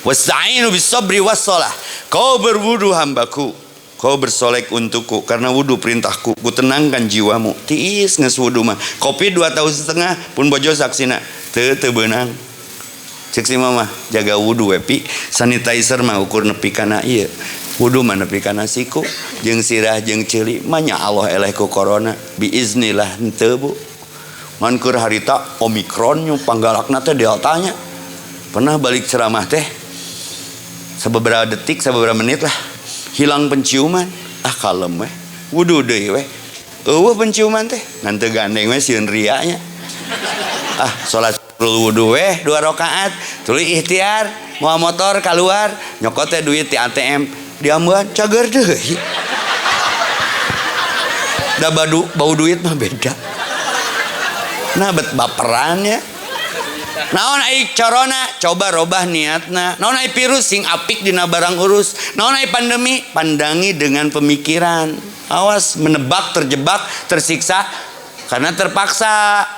Wasta'inu bis sabri was shalah. Kau berwudu, hambaku. Kau bersolek untukku karena wudu perintahku. Ku tenangkan jiwamu. Tiis geus wudu mah. Kopi 2,5 tahun pun bojo saksina. Teu teu beunang. Cek si mama, "Jaga wudu, Epi. Sanitizer mah ukur nepi kana ieu. Wudu mah nepi kana siku jeung sirah jeung ceuli. Manya Allah eleh ku corona. Biiznillah henteu, Bu." Ngan keur harita Omikron nyu panggalakna teh deltanya. Pernah balik ceramah teh sebeberapa detik, sebeberapa menit lah, hilang penciuman. Ah, kalem weh, wudu deui weh, eueuh penciuman teh. Ngan teu gandeng we, sieun rianya. Ah, salat wudu weh dua rakaat, tuluy ikhtiar mawa motor keluar, nyokot teh duit di ATM, diambean, cager deui. Da badu bau duit mah beda. Nah, bet baperan ya. Naon ai corona, coba robah niatna. Naon ai virus, sing apik dina barang urus. Naon ai pandemi, pandangi dengan pemikiran. Awas menebak, terjebak, tersiksa karena terpaksa.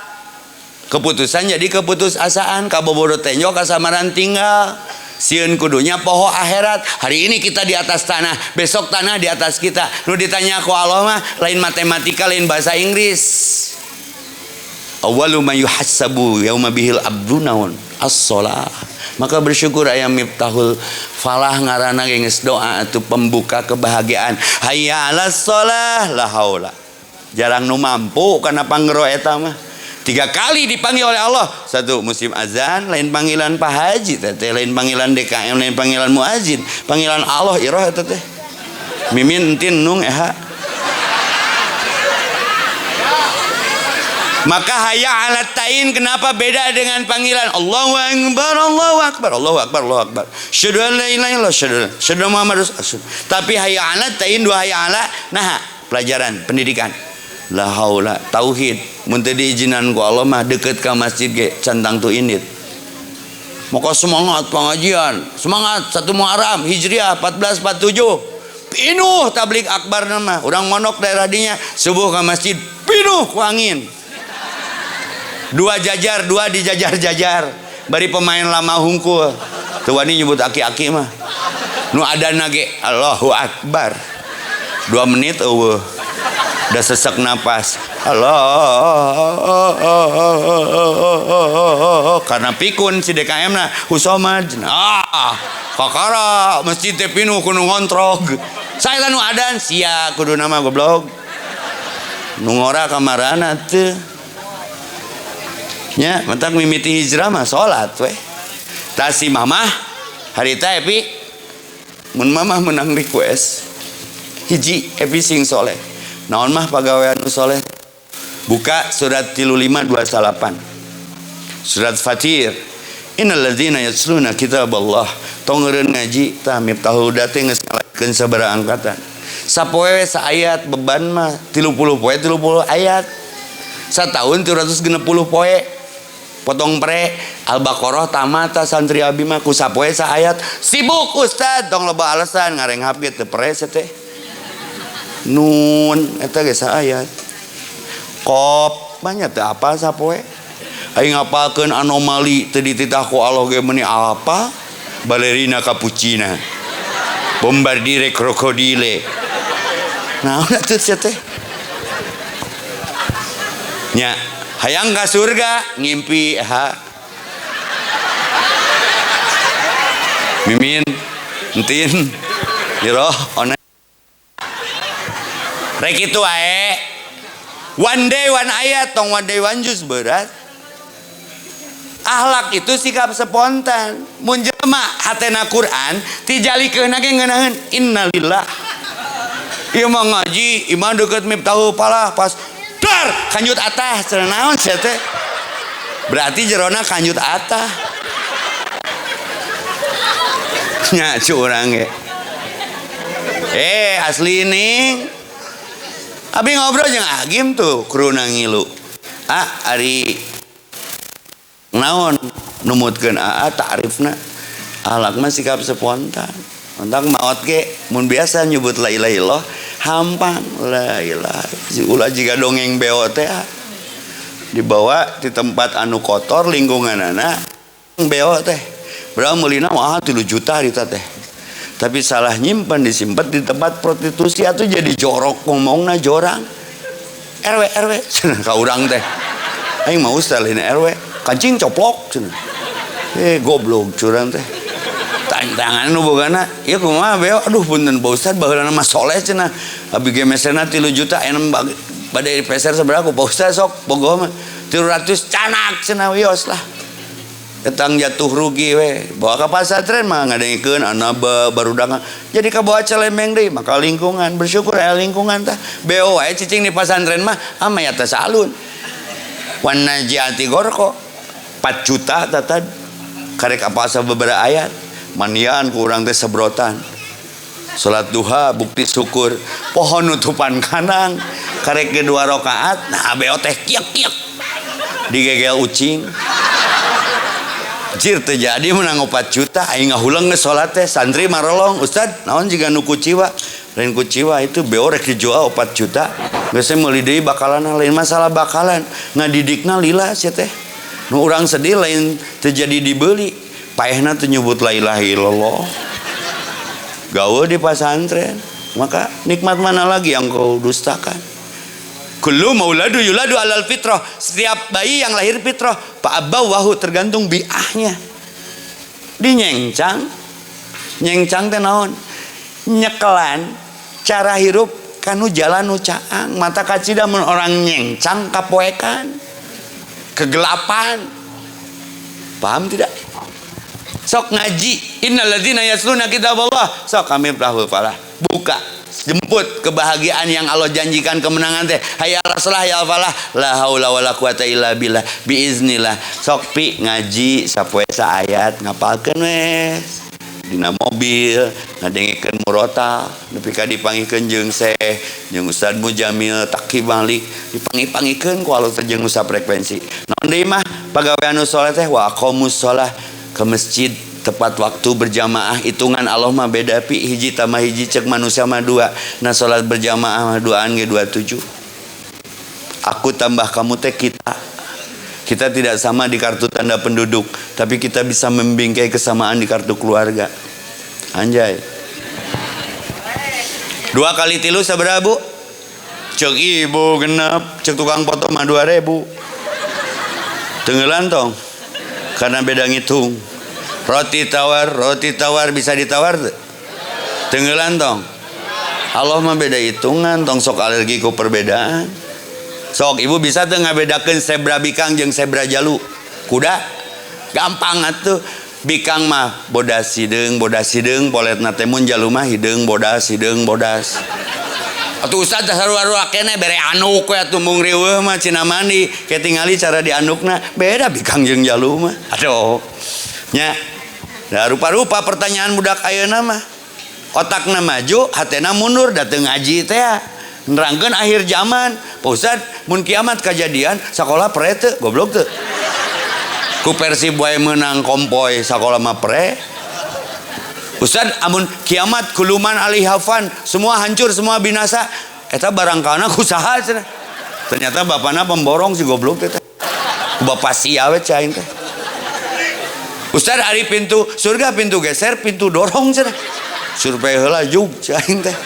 Keputusan jadi keputusasaan, kabobodo tenjo kasamaran tinggal. Sieun kudunya poho akhirat. Hari ini kita di atas tanah, besok tanah di atas kita. Nu ditanya ku Allah mah lain matematika, lain bahasa Inggris. Awwalu ma yuhasabu yauma bihil abdu naon? As-shalah. Maka bersyukur aya Miftahul Falah ngaranna geus doa atau pembuka kebahagiaan. Hayya 'alas shalah, la haula. Jarang nu mampu karena pangero eta mah. Tiga kali dipanggil oleh Allah. Satu musim azan, lain panggilan Pak Haji teh, lain panggilan DKM, lain panggilan muazin, panggilan Allah iroh eta teh. Mimin entin nung eha. Maka hayya ala tain kenapa beda dengan panggilan Allahu Akbar, Allahu Akbar, Allahu Akbar, Allahu Akbar. Asyhadu an la ilaha illallah, asyhadu anna Muhammad rasul. Tapi hayya ala tain dua hayya ala, nah pelajaran pendidikan. La haula tauhid. Mun teu diizinan ku Allah mah deket ka masjid ge can tangtu indit. Maka semangat pengajian, semangat 1 Muharram Hijriah 1447. Pinuh tablik akbar nama. Urang mondok daerah dinya subuh ke masjid pinuh ku angin. Dua jajar, dua dijajar-jajar. Bari pemain lama hungkul. Teu wani nyebut aki-aki mah. Nu adana ge Allahu Akbar. 2 menit eueuh. Udah sesek napas. Allah, karena pikun si DKM na Husomad. Ah, kakara masjid teh pinuh kudu ngontrog. Saya nu adan sia kudu nama goblok. Nu ngora kamarana teu. Nya, matak mimiti hijrah mah salat we. Tah si mamah harita, Epi, mun mamah menang request hiji, Epi sing soleh. Naon, Mah, pagawean nu soleh? Buka surat 35 28. Surat Fatir. Innal ladzina yatluna kitaballah. Tong eureun ngaji tah Miftahul Huda teh geus ngalakeun sabaraha angkatan. Sapoe saayat beban mah 30 poe 30 ayat. Satahun 360 poe. Potong pre Al-Baqarah tamat santri abi mah ku sapoe saayat. "Sibuk, Ustad," tong loba alasan, ngarenghap ge teu pres teh. Nun eta ge saayat. Kop banyak teu apal sapoe. Aing ngapalkeun anomali teu dititah ku Allah ge meuni apa? Balerina cappuccina. Bombardire krokodile. Naon atuh sia teh? Nya, hayang ka surga ngimpi ha. Mimin, entin, Iroh, one. Rek kitu wae. One day one ayat tong one day one juz berat. Akhlak itu sikap spontan. Mun jelema hatena Quran tijalikeun ge ngeunaheun innalillah. Ieu mah ngaji, imah deukeut Miftahul Falah pas dar kanjut atah cenah naon sia teh. Berarti jerona kanjut atah. Nya curang ge. Asli ning. Abi ngobrol jeung Agim tuh kruna ngilu. Ah ari naon numutkeun aa ta'rifna. Akhlak mah sikap spontan. Ontang maot ge mun biasa nyebut la ilaha illallah hampang la ilaha. Ulah jiga dongeng beo teh dibawa di tempat anu kotor lingkunganana beo teh. Berapa meulina mah 3 juta harita teh. Tapi salah nyimpen disimpen di tempat prostitusi atuh jadi jorok ngomongna jorang. RW RW cenah ka urang teh. Aing mah ustaz lain RW, kancing coplok cenah. Goblok curang teh. Tantangan nu bogana ieu kumaha beo aduh punten Pak Ustad baheulana mah soleh cenah abi ge mesena 3 juta enem bade peser sabaraha ku Pak Ustad sok bogoh mah 300 canak cenah wios lah etang jatuh rugi we bawa ka pasantren mah ngadengikeun anaba barudangan jadi kabawa celembeng deui maka lingkungan bersyukur aya lingkungan tah beo wae cicing di pasantren mah ama ya teh salun wan najiati gorko 4 juta tatad karek apa sababaraha ayat manian kurang teh sebrotan salat duha bukti syukur pohon nutupan kanang karek ke 2 rakaat nah beo teh kiek kiek digegel ucing jir teh jadi menang 4 juta aing ngahuleng geus salat teh santri marolong ustad naon jiga nu kuciwa lain kuciwa itu beo rek dijual 4 juta geus meuli deui bakalan lain masalah bakalan ngadidikna lila sia teh nu urang sedih lain teu jadi dibeli paehna teu nyebut la ilaha illallah gaul di pasantren maka nikmat mana lagi yang kau dustakan. Kullu mauladu yuladu alal fitrah, setiap bayi yang lahir fitrah fa abawahu tergantung biahnya. Dinyengcang nyengcang teh naon nyekelan cara hirup kanu jalan nu caang mata kacida mun orang nyengcang kapoekan kegelapan paham tidak? Sok ngaji innalladzina yasluna kitaballah sok kami Miftahul Falah buka jemput kebahagiaan yang Allah janjikan kemenangan teh hayya ala salah ya falah la haula wala quwata illa billah biiznillah sok pi ngaji sapoe saayat ngapalkeun we dina mobil ngadengikeun murotal nepi ka dipangihkeun jeung Syekh jeung Ustad Mujamil Taqi Malik dipanggih-panggihkeun ku Allah teh jeung usah frekuensi naon deui mah pagawean nu soleh teh wa aqamus shalah ke masjid tepat waktu berjamaah hitungan Allah mah beda pi hiji tambah hiji cek manusia mah 2 nah salat berjamaah mah duaan ge 27 aku tambah kamu teh kita kita tidak sama di kartu tanda penduduk tapi kita bisa membingkai kesamaan di kartu keluarga anjay 2 kali 3 sabaraha bu cek ibu genep cek tukang foto mah 2000 tenggelan tong karena beda ngitung. Roti tawar bisa ditawar tuh. Tenggelan tong. Allah mah beda hitungan tong sok alergi ku perbedaan. Sok ibu bisa tuh ngabedakeun zebra bikang jeung zebra jalu. Kuda gampang atuh. Bikang mah bodas hideung poletna teh mun jalu mah hideung bodas hideung bodas. Atuh ustaz sarua-sarua keneh bere anduk we atuh mung riweuh mah cina mandi ke tingali cara diandukna beda bikang jeung jalu mah. Aduh. Nya. Nah, rupa-rupa pertanyaan budak ayeuna mah. Otakna maju, hatena mundur dateng ngaji teh. Nerangkeun akhir zaman. Pak Ustad, mun kiamat kajadian sakola pre teu, goblok teu. Ku Persib wae meunang kompoy sakola mah pre. Ustad, amun kiamat kuluman alihafan, semua hancur, semua binasa. Eta barangkana ku saha cenah. Ternyata bapakna pemborong si goblok teh. Ku bapak sia we cai teh. Ustaz ari pintu surga pintu geser pintu dorong cenah. Survei heula jug cai teh.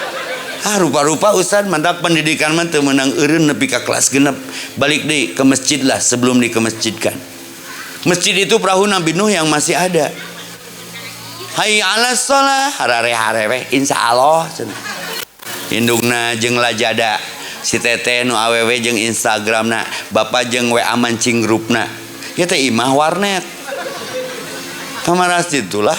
Ah rupa-rupa Ustaz mantak pendidikan mah teu meunang eureun nepi ka kelas 6. Balik deui ke masjid lah sebelum dikemasjidkan. Masjid itu perahu Nabi Nuh yang masih ada. Hayya 'alas shalah harare-hare we insyaallah cenah. Indungna jeung lajada si teteh nu awewe jeung Instagramna, bapak jeung WA mancing grupna. Ieu teh imah warnet. Kamaras itulah.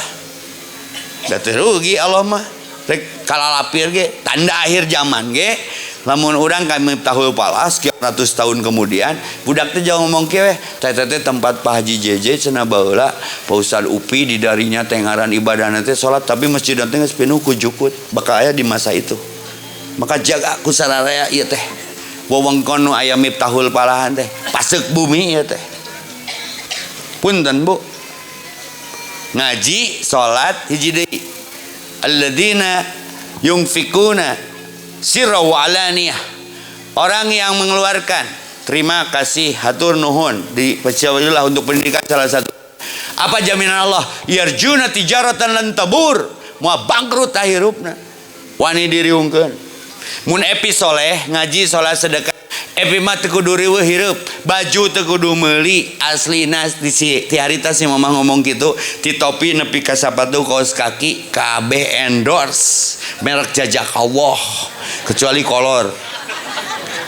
Da teu rugi Allah mah. Rek kalalapir ge tanda akhir zaman ge lamun urang kami Miftahul Falah sekian ratus tahun kemudian budak teh jauh ngomong kieu weh teh teh tempat Pak Haji JJ cenah baheula Pak Ustad Upi di darinya teh ngaran ibadahna teh salat tapi masjid teh geus pinuh ku jukut bakal aya di masa itu. Maka jaga ku sararea ieu teh wewengkon nu aya Miftahul Falahan teh paseuk bumi ieu teh. Punten Bu, ngaji salat hiji deui alladzina yunfikuna sirra wa alaniyah, orang yang mengeluarkan. Terima kasih hatur nuhun di percayalah untuk pendidikan salah satu. Apa jaminan Allah? Yarjuna tijaratan lan tabur, moal bangkrut ahirupna. Wani diriungkeun. Mun epi soleh ngaji salat sedekah epi mah teu kudu riweuh hirup, baju teu kudu meuli aslina di si ti harita si mamah ngomong kitu, ti topi nepi ka sapatu kaos kaki kabeh endorse merek jajak Allah kecuali kolor.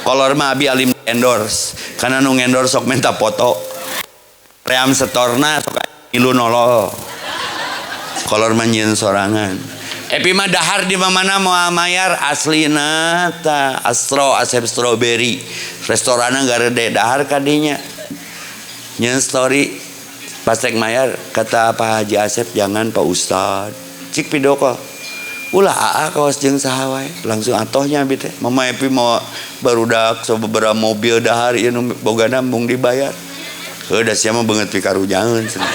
Kolor mah abi alim endorse karena nu endorse sok minta foto. Ream setorna sok ngilu nolol. Kolor mah nyieun sorangan. Epi mah dahar di mana moal mayar aslina ta Astro Asep Strawberry. Restoranna garede dahar kadinya. Nyeun story pas rek mayar kata Pak Haji Asep jangan Pak Ustad. Cik video call. Ulah aa kawas jeung saha wae langsung atohnya abi teh. Mama Epi mau barudak sababaraha mobil dahar ieu nu bogana mung dibayar. Heuh da sia mah beungeut pikarujangeun cenah.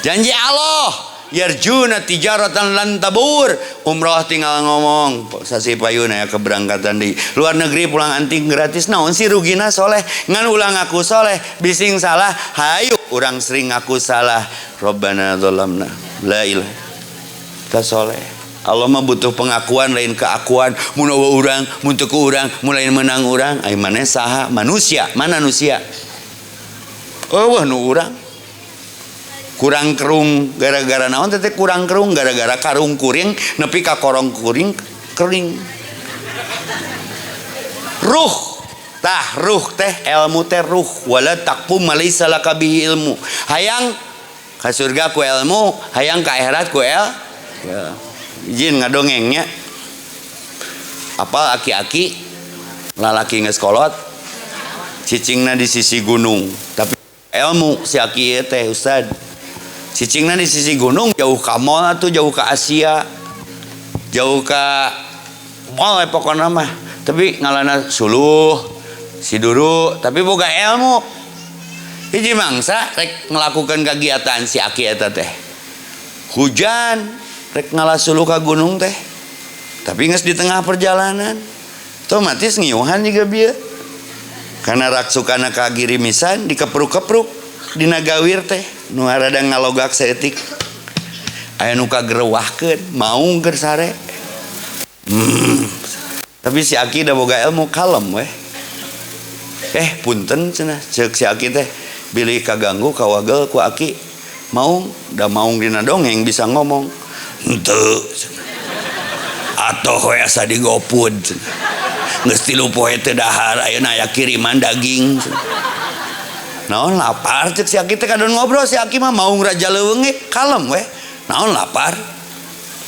Janji Allah yarjuna tijaratan lan tabur. Umroh tinggal ngomong sasi payun aya keberangkatan di luar negeri pulang anting gratis naon sih rugina soleh ngan ulang ngaku soleh bising salah hayu urang sering ngaku salah Rabbana dzalamna la ilaha ta soleh. Allah mah butuh pengakuan lain keakuan mun eueuh urang mun teu ku urang mun lain menang urang ai maneh saha manusia mana manusia eueuh nu urang kurang kerung gara-gara naon teh kurang kerung gara-gara karung kuring nepi ka korong kuring kering ruh tah ruh teh ilmu teh ruh wala taqfu malaysa laka bihi ilmu hayang ka surga ku ilmu hayang ka akhirat ku el ya. Izin ngadongengnya apal aki-aki lalaki geus kolot cicingna di sisi gunung tapi ilmu si aki teh ustad cicingna di sisi gunung jauh ka mall atuh jauh ka Asia jauh ka mall pokona mah tapi ngalana suluh siduru tapi boga ilmu hiji mangsa rek ngelakukan kegiatan si aki eta teh hujan rek ngalah suluh ka gunung teh tapi geus di tengah perjalanan otomatis ngiuhan juga bieu karena raksukana kagirimisan dikepruk-kepruk dina gawir teh nu rada ngalogak saeutik aya nu kagerewahkeun maung keur sare. Tapi si aki da boga ilmu kalem weh. Punten cenah ceuk si aki teh bilih kaganggu kawagel ku aki maung da maung dina dongeng bisa ngomong henteu atoh we asa digopud geus 3 poe teu dahar ayeuna aya kiriman daging naon lapar cek si aki teh kadon ngobrol si aki mah maung raja leuweung ge kalem weh naon lapar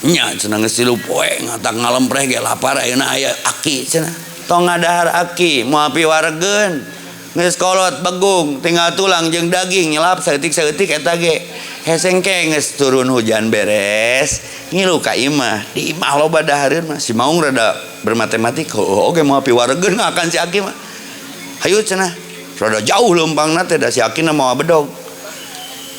nya cenah geus 3 poe ngatak ngalempreh ge lapar ayeuna aya aki cenah tong ngadahar aki moal piwaregeun geus kolot begung tinggal tulang jeung daging nyelap saeutik-saeutik eta ge hesengke geus turun hujan beres ngilu ka imah di imah loba dahareun mah si maung rada bermatematik heuh oge moal piwaregeun ngakan si aki mah hayu cenah rada jauh leumpangna teh da si aki na moal bedog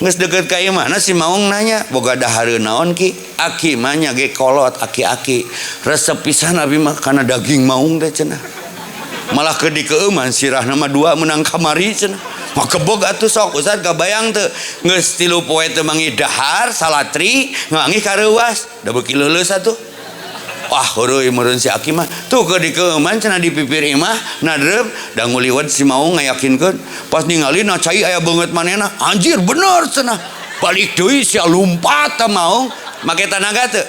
Geus deukeut ka imahna si maung nanya, boga dahareun naon ki? Aki mah nya ge kolot aki-aki. Resep pisan abi mah kana daging maung teh cenah. Malah keur dikeueuman sirahna mah dua menang kamari cenah. Makebog atuh sok Ustaz kabayang teu geus 3 poe teu manggih dahar salatri nganggih kareuwas da beuki leuleus atuh. Wah heureui meureun si aki mah tuh keur dikeueuman cenah di pipir imah nadreup da nguliwet si maung ngayakinkeun pas ningali na cai aya beungeut manehna anjir bener cenah balik deui sia lumpat ta maung make tanaga teu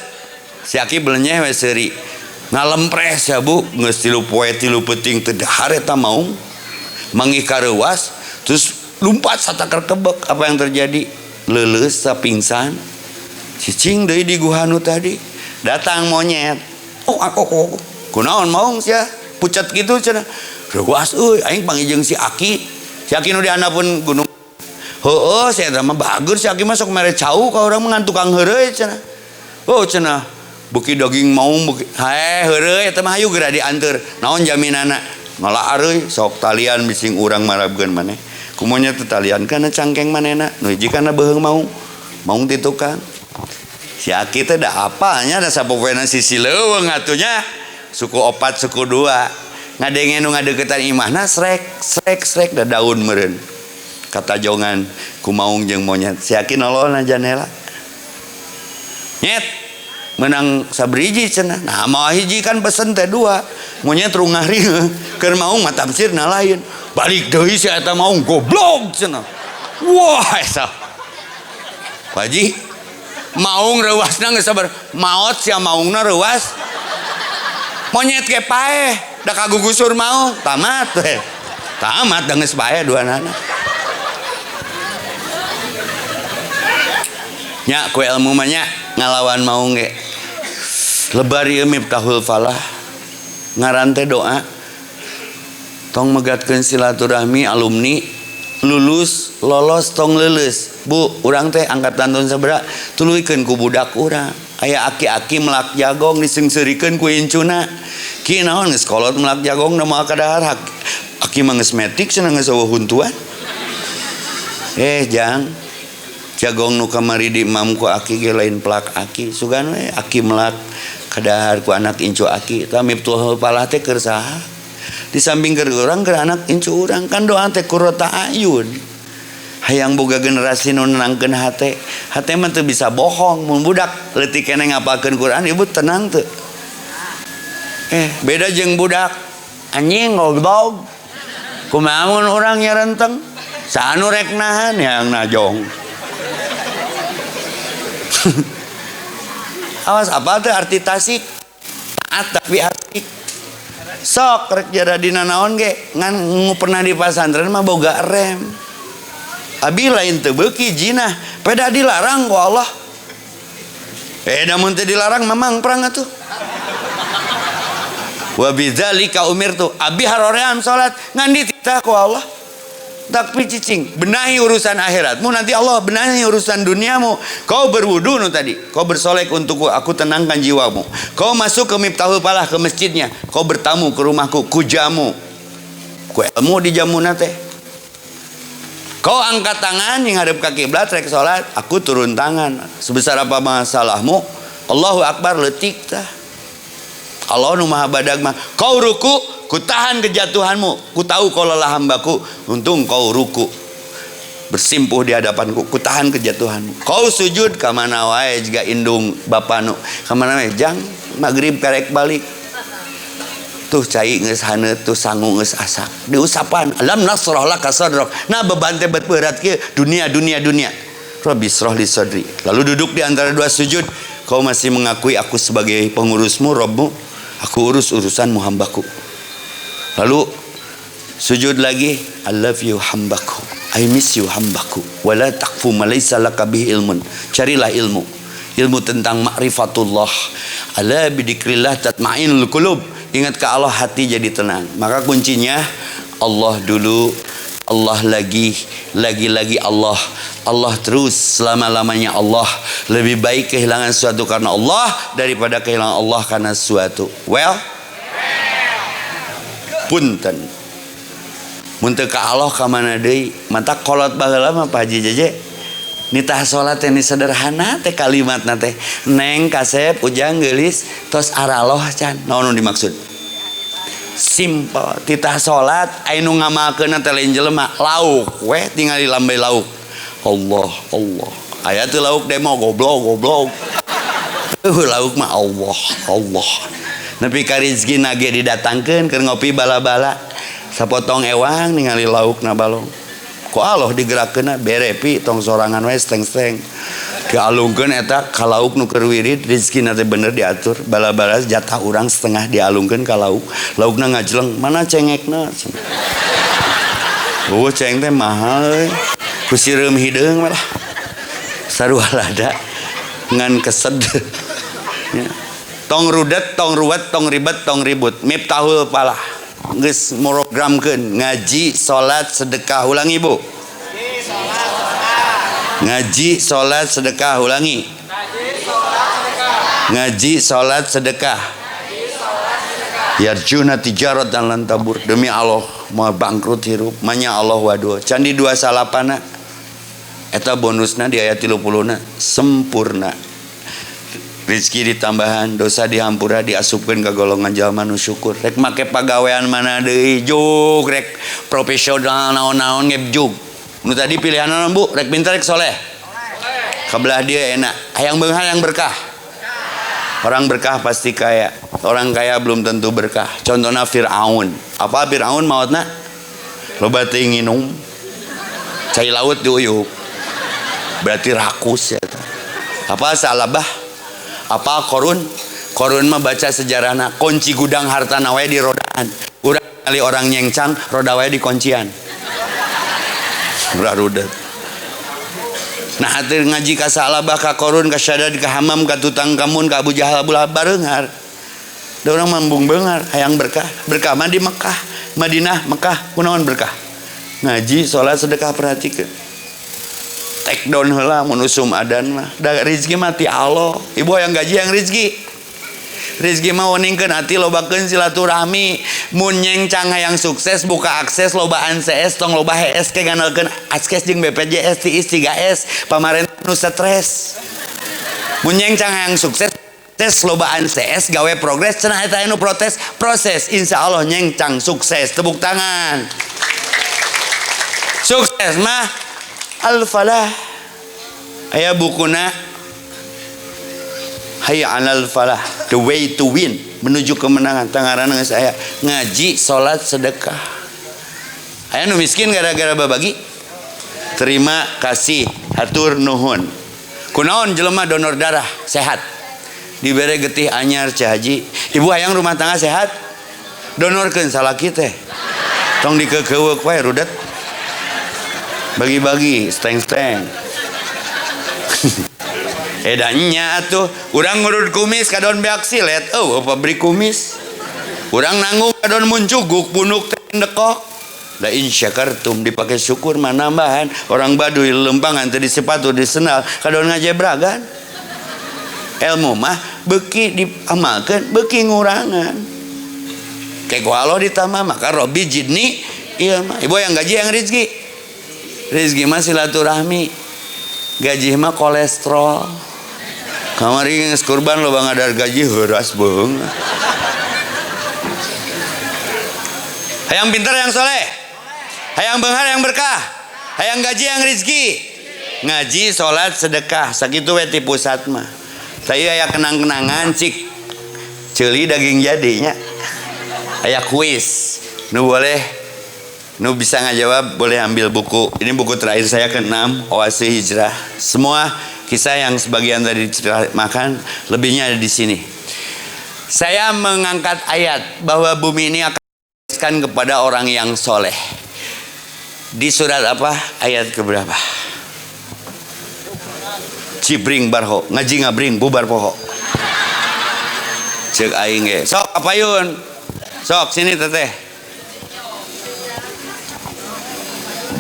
si aki belenyeh we seuri ngalempreh sia bu geus 3 poe 3 peuting teu dahar eta maung manggih kareuwas terus lumpat satakar kebek apa yang terjadi leuleus sapingsan cicing deui di guha nu tadi datang monyet. Oh aku kunaon maung sia pucat gitu cenah reuas euy aing panggih jeung si aki si aki nu di handapeun gunung heueuh si eta mah bager si aki mah sok mere cau ka urang mah ngan tukang heureuy cenah oh cenah beuki daging maung beuki hae heureuy eta mah hayu geura dianteur naon jaminanna ngala areuy sok talian bising urang marabkeun maneh kumonya teh talian kana cangkeng manehna nu hiji kana beuheung maung maung ti tukang si aki teh da apanya da sapopoena sisi leuweung atunya suku 4 suku 2 ngadenge nu ngadeukeutan imahna srek srek srek da daun meureun katajongan ku maung jeung monyet si aki nololna janela nyet menang sabriji cenah nah mawa hiji kan pesen teh 2 monyet rungah rieuh keur maung mah tafsirna lain balik deui si eta maung goblok cenah wah eta Pak Haji maung reuasna geus sabar maot sia maungna reuas monyet ge paeh da kagugusur maung tamat we tamat da geus paeh duanana nya ku ilmu mah nya ngalawan maung ge lebar ieu Miftahul Falah ngaran teh doa tong megatkeun silaturahmi alumni lulus lolos tong leuleus bu urang teh angkatan tahun sabaraha tuluykeun ku budak urang aya aki-aki melak jagong diseungseurikeun ku incuna ki naon geus kolot melak jagong da moal kadahar aki mah geus metik cenah geus eueuh huntuan jang jagong nu kamari di imam ku aki ge lain pelak aki sugan we aki melak kadahar ku anak incu aki tah Miftahul Falah teh keur saha di samping keur urang keur anak incu urang kan doa teh qurrata ayun hayang boga generasi nu nenangkeun hate hate mah teu bisa bohong mun budak leutik keneh ngapalkeun Quran ibu tenang teu beda jeung budak anjing goblok kumaha mun urang nyarenteng saha nu rek nahan yang najong awas apa teh arti tasik taat tapi asik sok rek jara dina naon ge ngan pernah di pasantren mah boga rem abi lain teu beuki jinah peda dilarang ku Allah da mun teu dilarang mamang perang atuh wa bidzalika umirtu abi haroream salat ngan dititah ku Allah tapi cicing benahi urusan akhiratmu nanti Allah benahi urusan duniamu kau berwudu nu tadi kau bersolek untukku aku tenangkan jiwamu kau masuk ke Miftahul Falah ke masjidnya kau bertamu ke rumahku ku jamu ku ilmu dijamuna teh kau angkat tangan yang hadap ke kiblat rek salat aku turun tangan sebesar apa masalahmu Allahu Akbar leutik tah Allah nu maha badag mah kau ruku ku tahan kejatuhanmu ku tahu kau lelah hambaku untung kau ruku bersimpuh di hadapanku ku tahan kejatuhanmu kau sujud ka mana wae jiga indung bapanu ka mana wae jang magrib karek balik tuh cai geus haneut tuh sangu geus asak diusapan alam nasrah laka sadrak nah beban teh berat kieu dunia dunia dunia Rabbi israh li sadri lalu duduk di antara dua sujud kau masih mengakui aku sebagai pengurusmu Rabbmu aku urus urusanmu hambaku. Lalu sujud lagi, I love you hambaku, I miss you hambaku. Wala taqfu ma laysa laka bihi ilmun. Carilah ilmu, ilmu tentang ma'rifatullah. Ala bidzikrillah tatma'innul qulub. Ingat ke Allah hati jadi tenang. Maka kuncinya Allah dulu, Allah lagi, lagi-lagi Allah, Allah terus selama-lamanya Allah. Lebih baik kehilangan sesuatu karena Allah daripada kehilangan Allah karena sesuatu. Well, punten. Mun teu ka Allah ka mana deui? Mata kolot baheula mah Pak Haji Jeje. Nitah salat teh ni sederhana teh kalimatna teh. Neng kasep ujang geulis tos araloh can. Naon nu dimaksud? Simple. Titah salat aya nu ngamalkeunna teh lain jelema, lauk we tingali lambai lauk. Allah Allah. Aya teu lauk demo goblok goblok. Lauk mah Allah Allah. Nepi ka rezeki nage didatangkeun keur ngopi bala-bala. Sapotong ewang ningali laukna balong. Ku Allah digerakkeunna bere pi tong sorangan we steng-steng. Dialungkeun eta ka lauk nu keur wirid rezekina teh bener diatur. Bala-bala jatah urang setengah dialungkeun ka lauk. Laukna ngajleng, mana cengekna? Oh ceng teh mahal euy. Ku sireum hideung malah. Sarua lada ngan kesed. Ya. Tong rudet, tong ruwet, tong ribet, tong ribut. Miftahul falah. Geus morogramkeun ngaji, salat, sedekah, ulangi Bu. Ngaji, salat, sedekah, ulangi. Ngaji, salat, sedekah. Yarjuna tijaratan lan tabur. Demi Allah mau bangkrut hirup, manya Allah wadul. Candi dua salapana. Eta bonusna di ayat 30-na sempurna. Rezeki ditambahan, dosa dihampura, diasupkeun ka golongan jalma nu syukur. Rek make pagawean mana deui juk, rek profesional naon-naon ge juk. Nu tadi pilihanna Bu, rek pintar rek soleh. Kabelah dia enak. Hayang beunghar hayang berkah. Orang berkah pasti kaya. Orang kaya belum tentu berkah. Contohna Fir'aun. Apa Fir'aun maotna? Loba teuing nginum. Cai laut diuyup. Berarti rakus ya. Apa Salabah? Apa Korun? Korun mah baca sejarahna, kunci gudang hartana wae di rodaan. Urang kali orang nyengcang, roda wae di kuncian. Murah rudet. Nah hatir ngaji ka Salabah, ka Korun, ka Syadad, ka Hamam, ka Tutangkamun, ka Abu Jahal, Abu Lahab bareunghar. Da urang mambung beunghar, hayang berkah. Berkah mah di Mekah, Madinah, Mekah, kunaon berkah? Ngaji, salat, sedekah, perhatikeun. Take down heula mun usum adan mah. Da rezeki mah ti Allah. Ibu hayang gaji hayang rezeki. Rezeki mah weningkeun ati lobakeun silaturahmi. Mun nyengcang hayang sukses buka akses lobaan CS tong loba HS ke ngandalkeun askes jeung BPJS tiis 3S pamarentah nu stres. Mun nyengcang hayang sukses tes lobaan CS gawe progres cenah eta anu protes proses insyaallah nyengcang sukses. Tepuk tangan. Sukses mah Al-Falah. Aya bukuna Hayya 'alal Falah, the way to win, menuju kemenangan. Tangaran geus aya ngaji, salat, sedekah. Aya nu miskin gara-gara babagi. Terima kasih, hatur nuhun. Kunaon jelema donor darah sehat. Dibere getih anyar Ceu Haji. Ibu hayang rumah tangga sehat? Donorkeun salaki teh. Tong dikeukeuweuk wae rudet. Bagi-bagi steng-steng. Edannya atuh urang ngurut kumis kadon beak silet, eueuh pabrik kumis. Urang nanggung kadon muncuguk punuk teh dekok. La in syakartum dipake syukur mah nambahan. Orang Baduy lempangan teh di sepatu di sendal kadon ngajebragan. Ilmu mah beuki diamalkeun beuki ngurangan. Ke ku Allah ditambah maka Robbi zidni ilma. Ibu yang gaji yang rezeki. Rezeki mah silaturahmi. Gaji mah kolesterol. Kamari geus kurban loba ngadar gaji heuras beung. Hayang pintar hayang soleh. Hayang beunghar hayang berkah. Hayang gaji hayang rezeki. Ngaji, salat, sedekah, sakitu we ti pusat mah. Saya aya kenang-kenangan cik. Ceuli daging jadinya. Aya kuis. Nu boleh nu bisa ngajawab boleh ambil buku. Ini buku terakhir saya ke-6, Oase Hijrah. Semua kisah yang sebagian tadi diceritakan lebihnya ada di sini. Saya mengangkat ayat bahwa bumi ini akan diberikan kepada orang yang soleh. Di surat apa? Ayat keberapa? Cibring barho, ngaji ngabring bubar poho. Cek aing ge. Sok apayun? Sok sini teteh.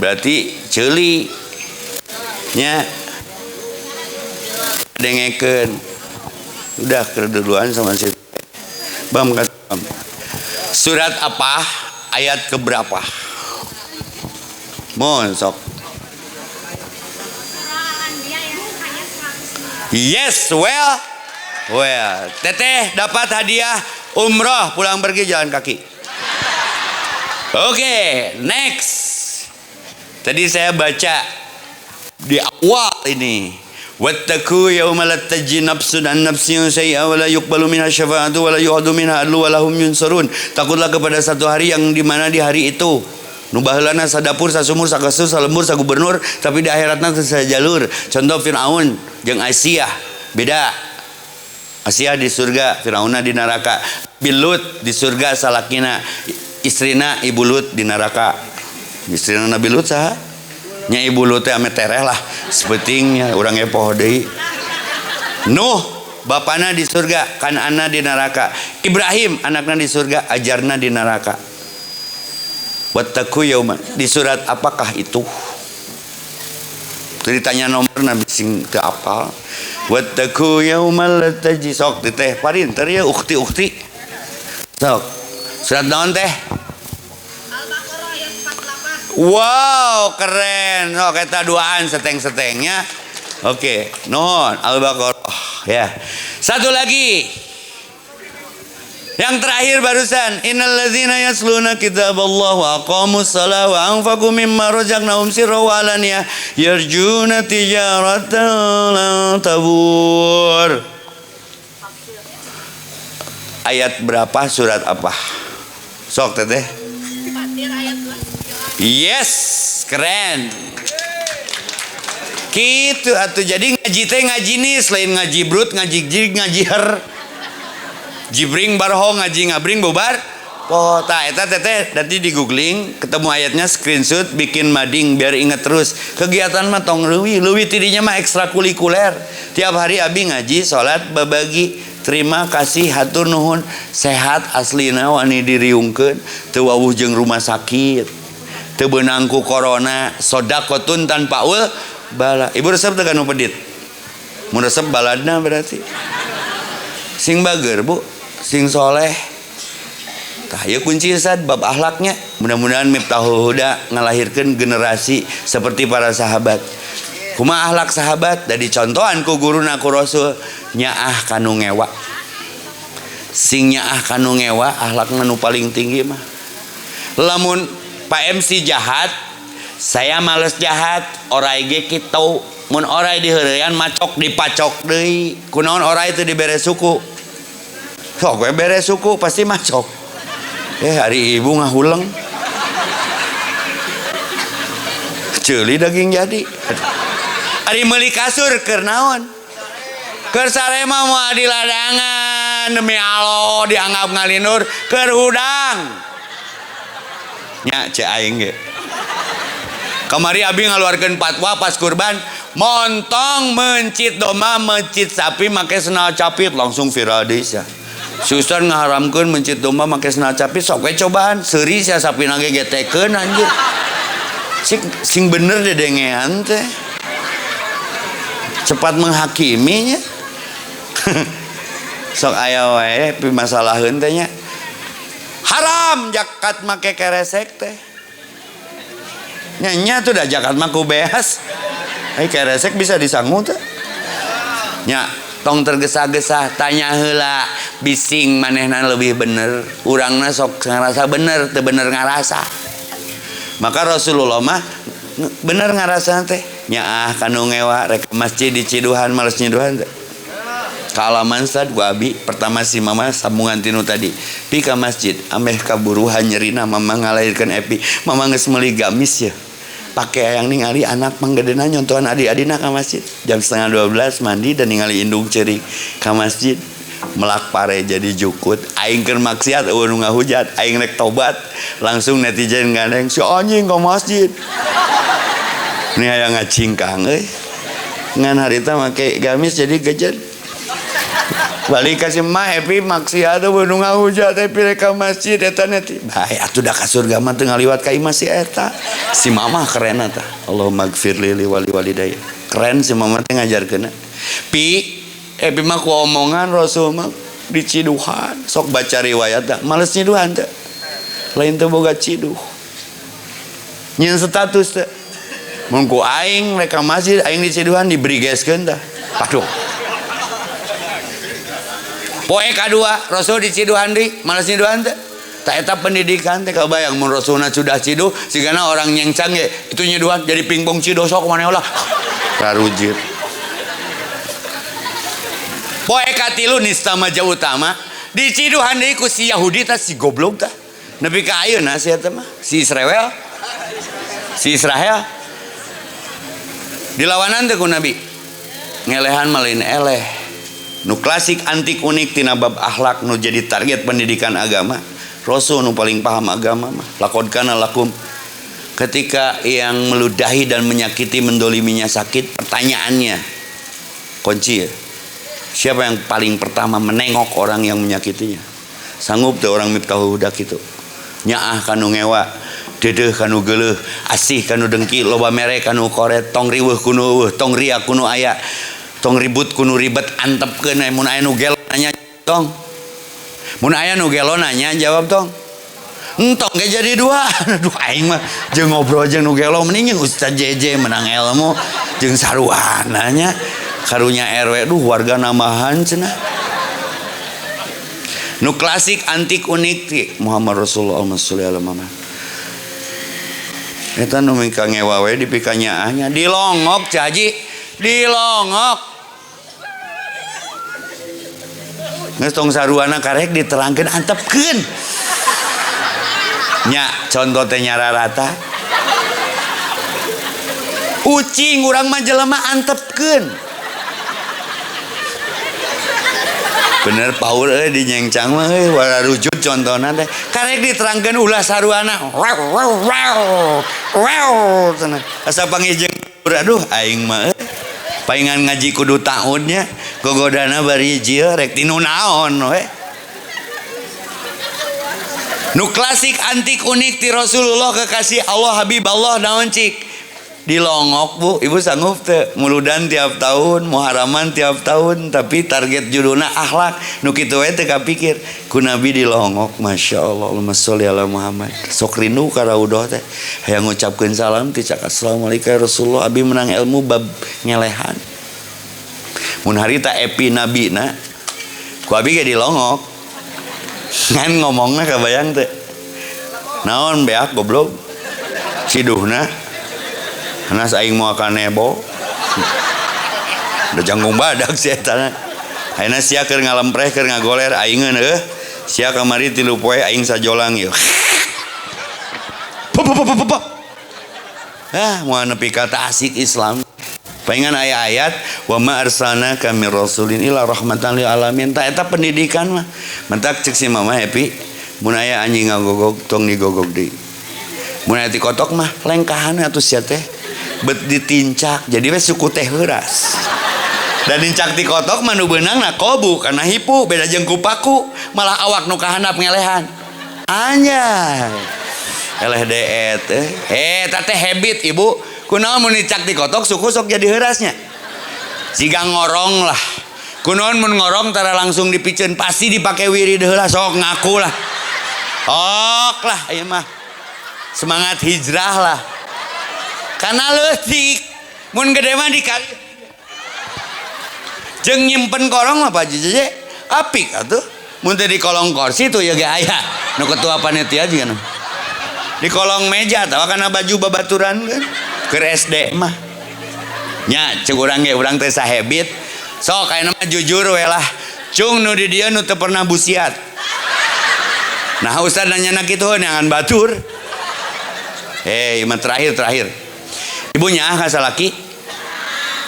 Berarti ceuli nya dengekeun. Udah keduluan sama si Bam kata. Surat apa? Ayat keberapa? Mohon sok. Yes, well, Teteh dapat hadiah umroh pulang pergi jalan kaki. Oke, next. Tadi saya baca di awal ini. Wattaqu yawma la tajzi nafsun an nafsin syai'a wa la yuqbalu minha syafa'atu wa la yu'khadhu minha 'adlu wa la hum yunsarun. Takutlah kepada satu hari yang dimana di hari itu nu baheulana sadapur, sasumur, sakasus, salembur, sagubernur, tapi di akhiratna teu sajalur. Contoh Fir'aun jeung Asiyah beda. Asiyah di surga, Fir'aunna di neraka. Nabi Lut di surga salakina, istrina Ibu Lut di neraka. Istrina Nabi Lut saha? Nya Ibu Lut teh ame tereh lah, sepentingnya urang ge poho deui. Nuh bapana di surga, Kan'ana di neraka. Ibrahim anakna di surga, ajarna di neraka. Wattaqu yauma, di surat apakah itu? Ditanya nomor nabi sing teu apal. Wattaqu yaumal la tajzi, sok teh parinter ya ukti-ukti. Sok. Surat naon teh? Al-Baqarah ayat 48. Wow, keren. Oh, kita duaan seteng-setengnya. Oke, nuhun Al-Baqarah ya. Satu lagi. Yang terakhir barusan, innalladzina yasluna kitaballah wa aqamus shalah wa anfaqu mimma razaqnahum sirran wa alaniyah yarjuna tijaratan lan tabur. Ayat berapa, surat apa? Sok Teteh. Fatir ayat 29. Yes, keren. Gitu atuh, jadi ngaji teh ngaji nih selain ngaji brut, ngaji jig, ngaji her. Jibring barho ngaji ngabring bubar. Oh, tah eta Teteh nanti di googling ketemu ayatnya, screenshot, bikin mading biar inget terus. Kegiatan mah tong leuwih, leuwih tidinya mah ekstrakurikuler. Tiap hari abi ngaji, salat, babagi, terima kasih, hatur nuhun, sehat aslina wani diriungkeun, teu wawuh jeung rumah sakit. Teu beunang ku corona, sodaqotun tanpa ul bala. Ibu resep teu kanu pedit? Mun resep baladna berarti. Sing bager, Bu, sing soleh. Tah ieu kunci Ustaz bab akhlaknya. Mudah-mudahan Miftahul Huda ngalahirkeun generasi seperti para sahabat. Kumaha akhlak sahabat? Da dicontohan ku guruna ku Rasul, nyaah kanu ngewa. Sing nyaah kanu ngewa akhlakna nu paling tinggi mah. Lamun Pak MC jahat, saya males jahat, orai ge kitu. Mun orai diheureyan macok dipacok deui. Kunaon orai teu dibere suku? Sok we bere suku pasti macok. Hari ibu ngahuleng. Ceuli daging jadi. Ari meuli kasur keur naon? Keur sarema moal di ladangan demi Allah dianggap ngalindur keur hudang. Nya cek aing ge. Kamari abi ngaluarkeun fatwa pas kurban, montong mencit domba, mencit sapi make sendal capit, langsung viral deui sia. Si Ustaz ngaharamkeun mencit domba make sendal capit, sok we cobaan, seuri sia sapina ge getekeun anjir. Sing bener dedengean teh. Cepat menghakiminya. Sok aya wae pimasalaheun teh nya. Haram jakat make keresek teh. Nya tuh dah jakat mah ku beas. Ai keresek bisa disangu teh. Nya tong tergesa-gesa, tanya heula bising manehna lebih bener. Urangna sok ngarasa bener, teu bener ngarasa. Maka Rasulullah mah bener ngarasa teh. Nyaah kanu ngewa rek masjid di Ciduhan males nyiduhan teh. Kaalaman sad ku abi pertama si mama sambungan tinu tadi. Pi ka masjid ameh kaburuhan nyerina mama ngalahirkeun Epi. Mama geus meuli gamis ya. Pake hayang ningali anak manggedena nyontohan adi-adina ka masjid. Jam 11.30 mandi dan ningali indung ceurik ka masjid. Melak pare jadi jukut. Aing keur maksiat eueuh nu ngahujat, aing rek tobat. Langsung netizen gandeng si anjing ka masjid. Ini hayang ngacingkang euy. Ngan harita make gamis jadi gejet. Balik ka si mah Epi maksiat eueuh nu ngahujat Epi rek ka masjid eta neti. Bae atuh da ka surga mah teu ngaliwat ka imah si eta. Si mama keren eta. Allahumma gfirli li wali walidayya. Keren si mama teh ngajarkeunna. Pi Epi mah ku omongan Rasul mah diciduhan. Sok baca riwayat teh males nyiduhan teh. Lain teu boga ciduh. Nyeun status teh. Mun ku aing rek ka masjid aing diciduhan dibrigeskeun tah. Aduh. Poe kadua Rasul diciduhan deui, malas nyiduhan teh. Tak eta pendidikan teh kabayang mun Rasulna sudah ciduh sigana orang nyengcang ge itu nyiduhan jadi pingpong ciduh sok maneh ulah. Rarujit. Poe katilu nista maja utama diciduhan deui ku si Yahudi tah si goblok tah. Nepi ka ayeuna si eta mah si Israel. Si Israel dilawanan teh ku Nabi. Ngelehan mah lain eleh. Nu klasik antik unik tina bab akhlak nu jadi target pendidikan agama. Rasul nu paling paham agama mah. Laqad kana lakum. Ketika yang meludahi dan menyakiti mendoliminya sakit, pertanyaannya kunci ya. Siapa yang paling pertama menengok orang yang menyakitinya? Sanggup tuh orang Miftahul Huda kitu. Nyaah kanu ngewa, dedeuh kanu geuleuh, asih kanu dengki, loba mere kanu koret, tong riweuh kunu eueuh, tong ria kunu aya, tong ribut kunu ribet, antepkeun mun aya nu gelo nanya tong. Mun aya nu gelo nanya jawab tong. Entong ge jadi dua. Aduh aing mah jeung ngobrol jeung nu gelo mending jeung Ustaz JJ menang ilmu jeung saruana nya. Karunya RW duh warga nambahan cenah. Nu klasik antik unik ti Muhammad Rasulullah sallallahu alaihi wasallam. Eta nu mika ngewa we dipikanyaahnya dilongok Cah Haji, dilongok. Geus tong saruana karek diterangkeun antepkeun. Nya contoh teh nyararata. Ucing urang mah jelema antepkeun. Bener paur euy dinyengcang mah euy wararujut contona teh. Karek diterangkeun ulah saruana. Wow wow wow. Wow cenah. Asa panggih jeung aduh aing mah euy. Paingan ngaji kudu taunnya gogodana bari jieu rek tinu naon we. Nu klasik antik unik ti Rasulullah kekasih Allah Habib Allah naon cik? Dilongok bu, ibu sanggup teu muludan tiap tahun, muharaman tiap tahun, tapi target judulna akhlak. Nu kitu we teu kapikir. Ku Nabi dilongok, Masya Allah, Allahumma sholli ala Muhammad. Sok rindu ka raudhah teh. Hayang ngucapkeun salam ti cak assalamualaikum ya Rasulullah, abi menang ilmu bab ngelehan. Mun harita epi Nabi na, ku abi ge dilongok. Ngan ngomongna kabayang teu. Naon beak goblok? Ciduhna. Anas aing moal ka nebo. Da jangkung badak si eta. Ayeuna sia keur ngalempreh keur ngagoler aingeun heuh. Sia kamari 3 poe aing sajolang ieu. Pop. Ah, moal nepi ka asik Islam. Paingan aya ayat wa ma arsalnaka mir rasulin illa rahmatan lil alamin. Ta eta pendidikan mah. Mentak cek si mama happy mun aya anjing ngagogog tong digogog deui. Mun aya ti kotok mah lengkahan atuh sia teh. Bet ditincak jadi we suku teh heuras. Dan nincak ti kotok mah nu beunang na kobu kana hipu beda jeung kupaku malah awak nu kahandap ngelehan. Anjay. Eleh deet eh eta teh habit ibu. Kunaon mun nincak ti kotok suku sok jadi heurasnya. Siga ngorong lah. Kunaon mun ngorong tara langsung dipiceun pasti dipake wirid heula sok ngaku lah. Ok lah ieu mah. Semangat hijrah lah. Karena leutik mun gede mah dikali jeung nyimpen korong mah Pak Jeje apik atuh mun teh di kolong kursi tuh ya ge aya nu ketua panitia juga nu di kolong meja tawa kana baju babaturan kan keur SD mah nya ceuk urang ge urang teh sahebit sok ayeuna mah jujur we lah cung nu di dieu nu teu pernah busiat. Nah ustad nanya na kitu neangan batur. Eh mah terakhir ibunya ka salaki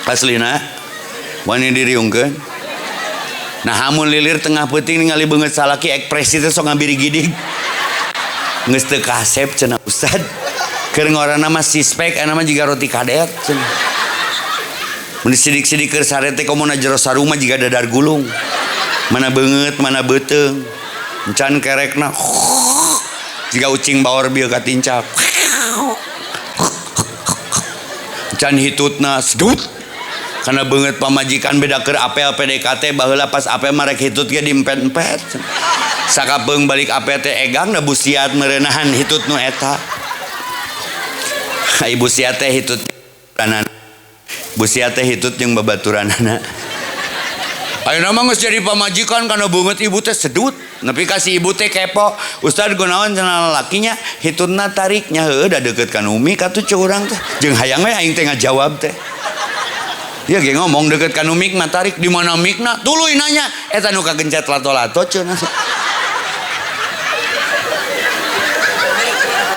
aslina wani diriungkeun. Nah hamun lilir tengah peuting ningali beungeut salaki ekspresi teh sok ngabiri gidig. Geus teu kasep cenah ustad. Keur ngorana mah sispek ana mah jiga roti kadet cenah. Mun disidik-sidik keur sare teh komo na jero sarung mah jiga dadar gulung. Mana beungeut mana beuteung. Encan kerekna jiga ucing baor bieu katincak. Can hitutna sedut karena beungeut pamajikan beda keur apel PDKT baheula pas apel mah rek hitut ge diempet-empet sakapeung balik apel teh egang da busiat meureunaan hitut nu eta. Ai busiat teh hitut kanan busiat teh hitut jeung babaturanana. Ayeuna mah geus jadi pamajikan kana beungeut ibu teh sedut. Nepi ka si ibu teh kepo. Ustad kunaon cenah lalakinya hitutna tariknya heueuh da deukeut ka Umi katuh cu urang teh. Jeung hayang we aing teh ngajawab teh. Dia ge ngomong deukeut ka nu mik mah tarik di mana mikna tuluy nanya eta nu kagencet lato-lato cenah.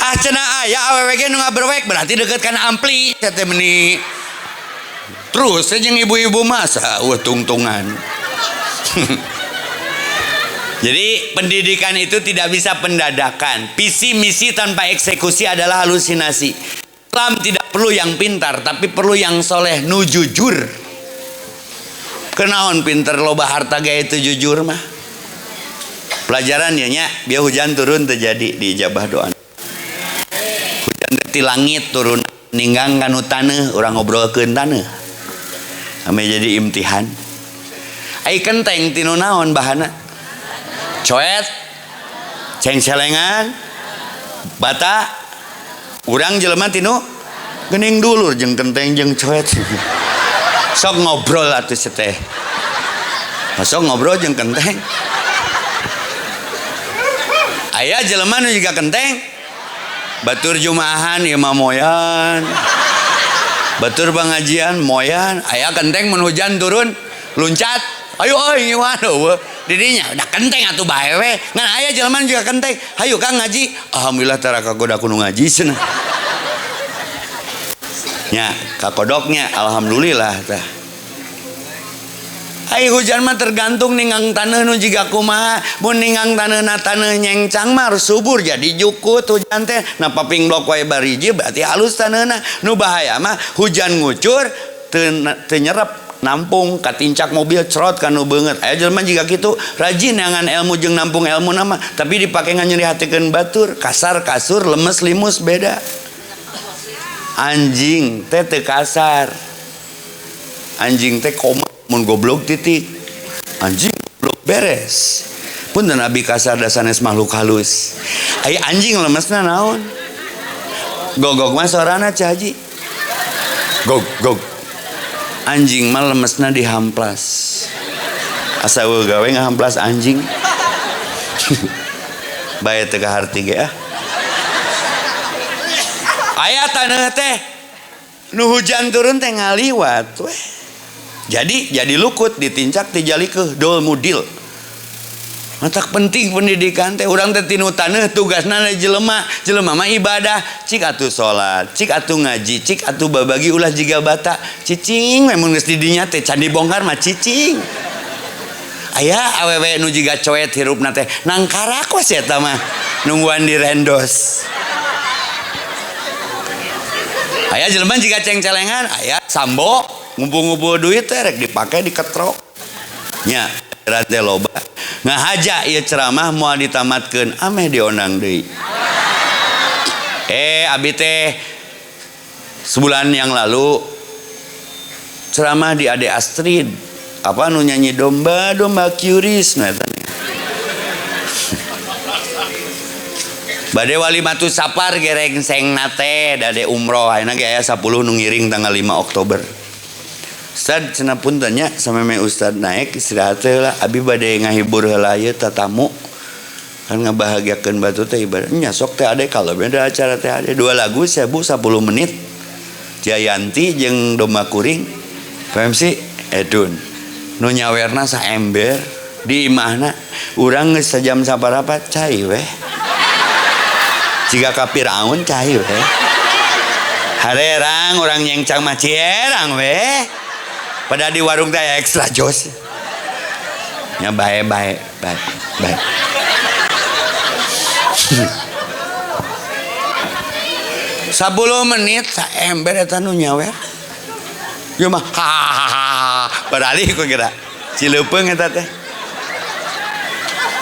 Ah cenah aya awewe ge nu ngaberwek berarti deukeut kana ampli teh meni. Terus jeung ibu-ibu masa eueuh tungtungan. Jadi pendidikan itu tidak bisa pendadakan. Visi misi tanpa eksekusi adalah halusinasi. Islam tidak perlu yang pintar, tapi perlu yang soleh, nu jujur. Kenaon pinter loba harta gaya itu jujur mah. Pelajaran ya nya, biar hujan turun terjadi di ijabah doa. Hujan ti langit turun ninggang kanu taneuh, urang ngobrolkeun taneuh. Ame jadi imtihan. Ai kenteng tinu naon bahana? Coet, cengcelengan, bata, urang jelema tinu geuning dulur jeung kenteng jeung coet. Sok ngobrol atuh teh. Sok ngobrol jeung kenteng. Aya jelema nu jiga kenteng. Batur jumaahan ieu mah moyan. Batur pengajian moyan, aya kenteng mun hujan turun luncat. Ayo euy ngiwan eueuh. Didinya udah kenteng atuh bae we. Ngan aya jelema juga kenteng. Hayu Kang ngaji. Alhamdulillah tara kagoda ku nu ngaji cenah. Nya kakodoknya alhamdulillah tah. Ai hujan mah tergantung ninggang taneuh nu jiga kumaha. Mun ninggang taneuhna taneuh nyengcang mah harus subur jadi jukut hujan teh. Nah paping blok wae bariji berarti halus taneuhna. Nu bahaya mah hujan ngucur teu nyerep nampung katincak mobil cerot kanu beungeut. Aya jelema jiga kitu rajin neangan ilmu jeung nampung ilmu nama tapi dipake nganyerihatekeun batur, kasar kasur lemes limus beda. Anjing teh teu kasar. Anjing teh koma mun goblok titik. Anjing goblok beres. Punten abi kasar da sanes makhluk halus. Ai anjing lemesna naon? Gogok mah sorana Cah Haji. Gog gog. Anjing mah lemesna dihamplas. Asa eueuh gawe ngahamplas anjing. Bae teu kaharti ge ah. Aya taneuh teh nu hujan turun teh ngaliwat weh. Jadi lukut ditincak tijalikeuh dol mudil. Matak penting pendidikan teh urang teh tinu taneuh tugasna jelema, jelema mah ibadah, cik atuh salat, cik atuh ngaji, cik atuh babagi ulah jiga bata, cicing we mun geus di dinya teh can dibongkar mah cicing. Aya awewe nu jiga coet hirupna teh nangkarak we si eta mah nungguan direndos. Aya jelema jiga cengcelengan, aya sambo ngumpul-ngumpul duit teh rek dipake diketrok. Nya teh loba. Ngahaja ieu ceramah moal ditamatkeun ameh diondang deui. Abi teh sebulan yang lalu ceramah di Ade Astrid. Apa nu nyanyi domba domba curis nu eta. Bade walimatu sapar gereng sengna teh dade umroh ayeuna ge aya 10 nu ngiring tanggal 5 Oktober. Ustad cenah punten nya sameme ustad naik istirahat heula abi bade ngahibur heula ieu tatamu kan ngabahagiakeun batu teh ibadah nya sok teh ade kalau beda acara teh ade 2 lagu 1010 menit Jayanti jeung domba kuring PMC Edun nu nyawerna saember di imahna urang geus sajam saparapat cai weh jiga ka Firaun cai weh harerang urang nyengcang mah cierang weh. Padahal di warung teh ekstra jos. Nya bae bae bae bae. 10 menit saember eta nu nyawer. Ieu mah hahaha beralih ku kira. Cileupeung eta teh.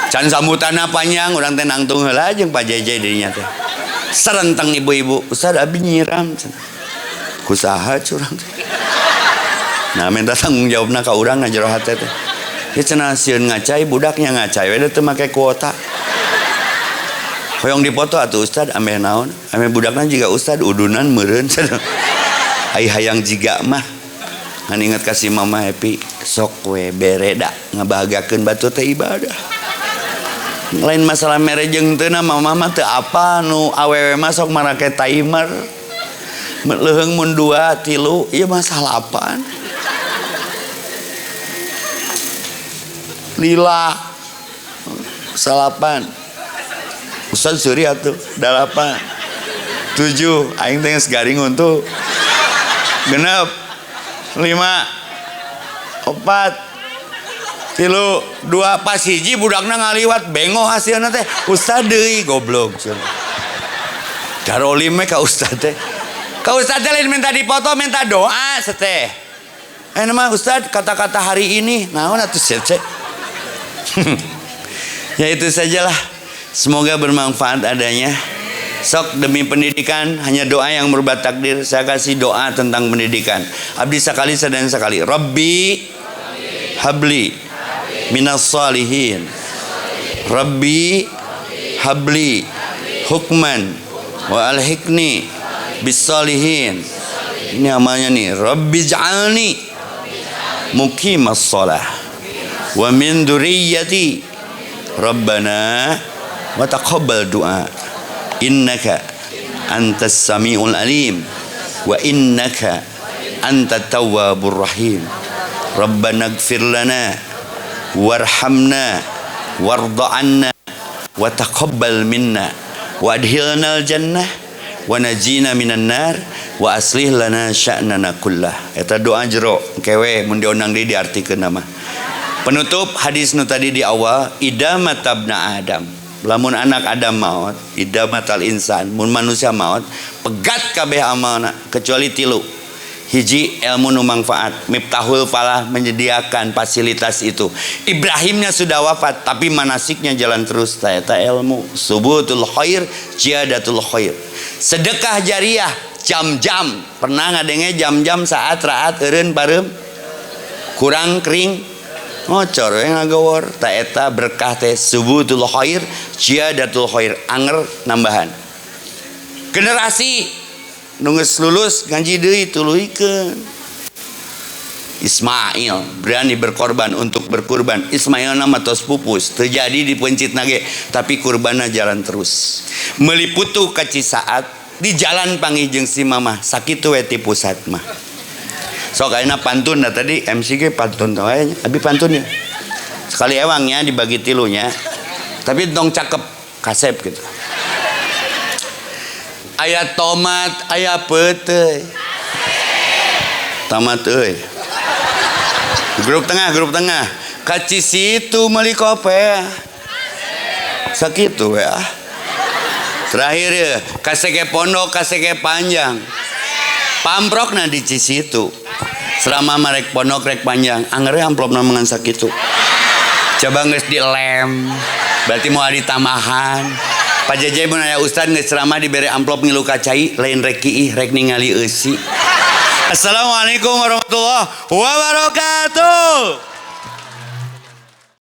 Can sambutanna panjang urang teh nangtung heula jeung Pak JJ dinya teh. Serenteng ibu-ibu, Ustaz abi nyiram cenah. Kusaha curang teh. Nah minta tanggung jawabna ka urang ngajero hate teh. Ieu cenah sieun ngacai budaknya ngacai we teu make kuota. Hoyong dipoto atuh Ustad ameh naon? Ameh budakna jiga Ustad udunan meureun cenah. Ai hayang jiga mah. Ngan inget ka si mama Happy, sok we bereda ngabahagiakeun batur teh ibadah. Lain masalah mere jeung teu na mama mah teu apa nu awewe mah sok marake timer. Leuheung mun 2 3 ieu masalah apaan? Lila 8. Ustaz suri atuh 8. 7 aing teh geus garing untu. 6 5 4 3 2 pas hiji budakna ngaliwat bengo hasilna teh ustad deui goblok cenah. Darolim we ka ustad teh. Ka ustad teh lain minta dipoto, minta doa seteh. Mah ustad kata-kata hari ini naon atuh cece. Ya itu sajalah. Semoga bermanfaat adanya. Sok demi pendidikan, hanya doa yang merubah takdir. Saya kasih doa tentang pendidikan. Abdi sekali dan sekali. Rabbi habli minas salihin. Rabbi habli hukman wa alhikni bis salihin. Ini amalnya nih. Rabbi ja'alni muqimas shalah wa min dzurriyyati Rabbana wa taqabbal du'a. Innaka antas samiul alim wa innaka antat tawwabur rahim. Rabbana ighfir lana warhamna warda anna wa taqabbal minna wa adkhilnal jannah wa najina minan nar wa aslih lana sya'nana kullah. Eta doa jero kewe mun diondang deui diartikeun mah. Penutup hadis nu tadi di awal, idamatabna Adam. Lamun anak Adam maot, idamatal insan, mun manusia maot, pegat kabeh amalna kecuali 3. Hiji ilmu nu manfaat, Miftahul Falah menyediakan fasilitas itu. Ibrahimnya sudah wafat, tapi manasiknya jalan terus. Eta ilmu, subutul khair, jiyadatul khair. Sedekah jariah, jam-jam. Pernah ngadenge jam-jam saat raat eureun pareum? Kurang kering ngocor we ngagawor. Ta eta berkah teh subutul khair, jiyadatul khair, anger nambahan. Generasi nu geus lulus ngaji deui tuluykeun. Ismail berani berkorban untuk berkurban. Ismail nama tos pupus, terjadi di pencit nage, tapi kurbanna jalan terus. Meuli putu ka Cisaat di jalan panggih jeung si mamah, sakitu we ti pusat mah. Sok ayeuna pantun da tadi MC ge pantun wae nya. Abi pantunnya. Sekali ewangnya dibagi tilunya. Tapi tong cakep kasep gitu. Aya tomat, aya peuteuy. Tomat euy. Grup tengah, grup tengah. Ka Cisitu meuli kope. Sakitu we ah. Terakhir ya, kaseke pondok, kaseke panjang. Pamprokna di Cisitu. Selama marek pondok rek panjang, angere amplopna mengan sakitu. Coba geus dilem, berarti mau ditambahan. Pak Jeje mun aya ustad geus ceramah dibere amplop ngilu ka cai, lain rek kiih, rek ningali eusi. Assalamualaikum warahmatullahi wabarakatuh.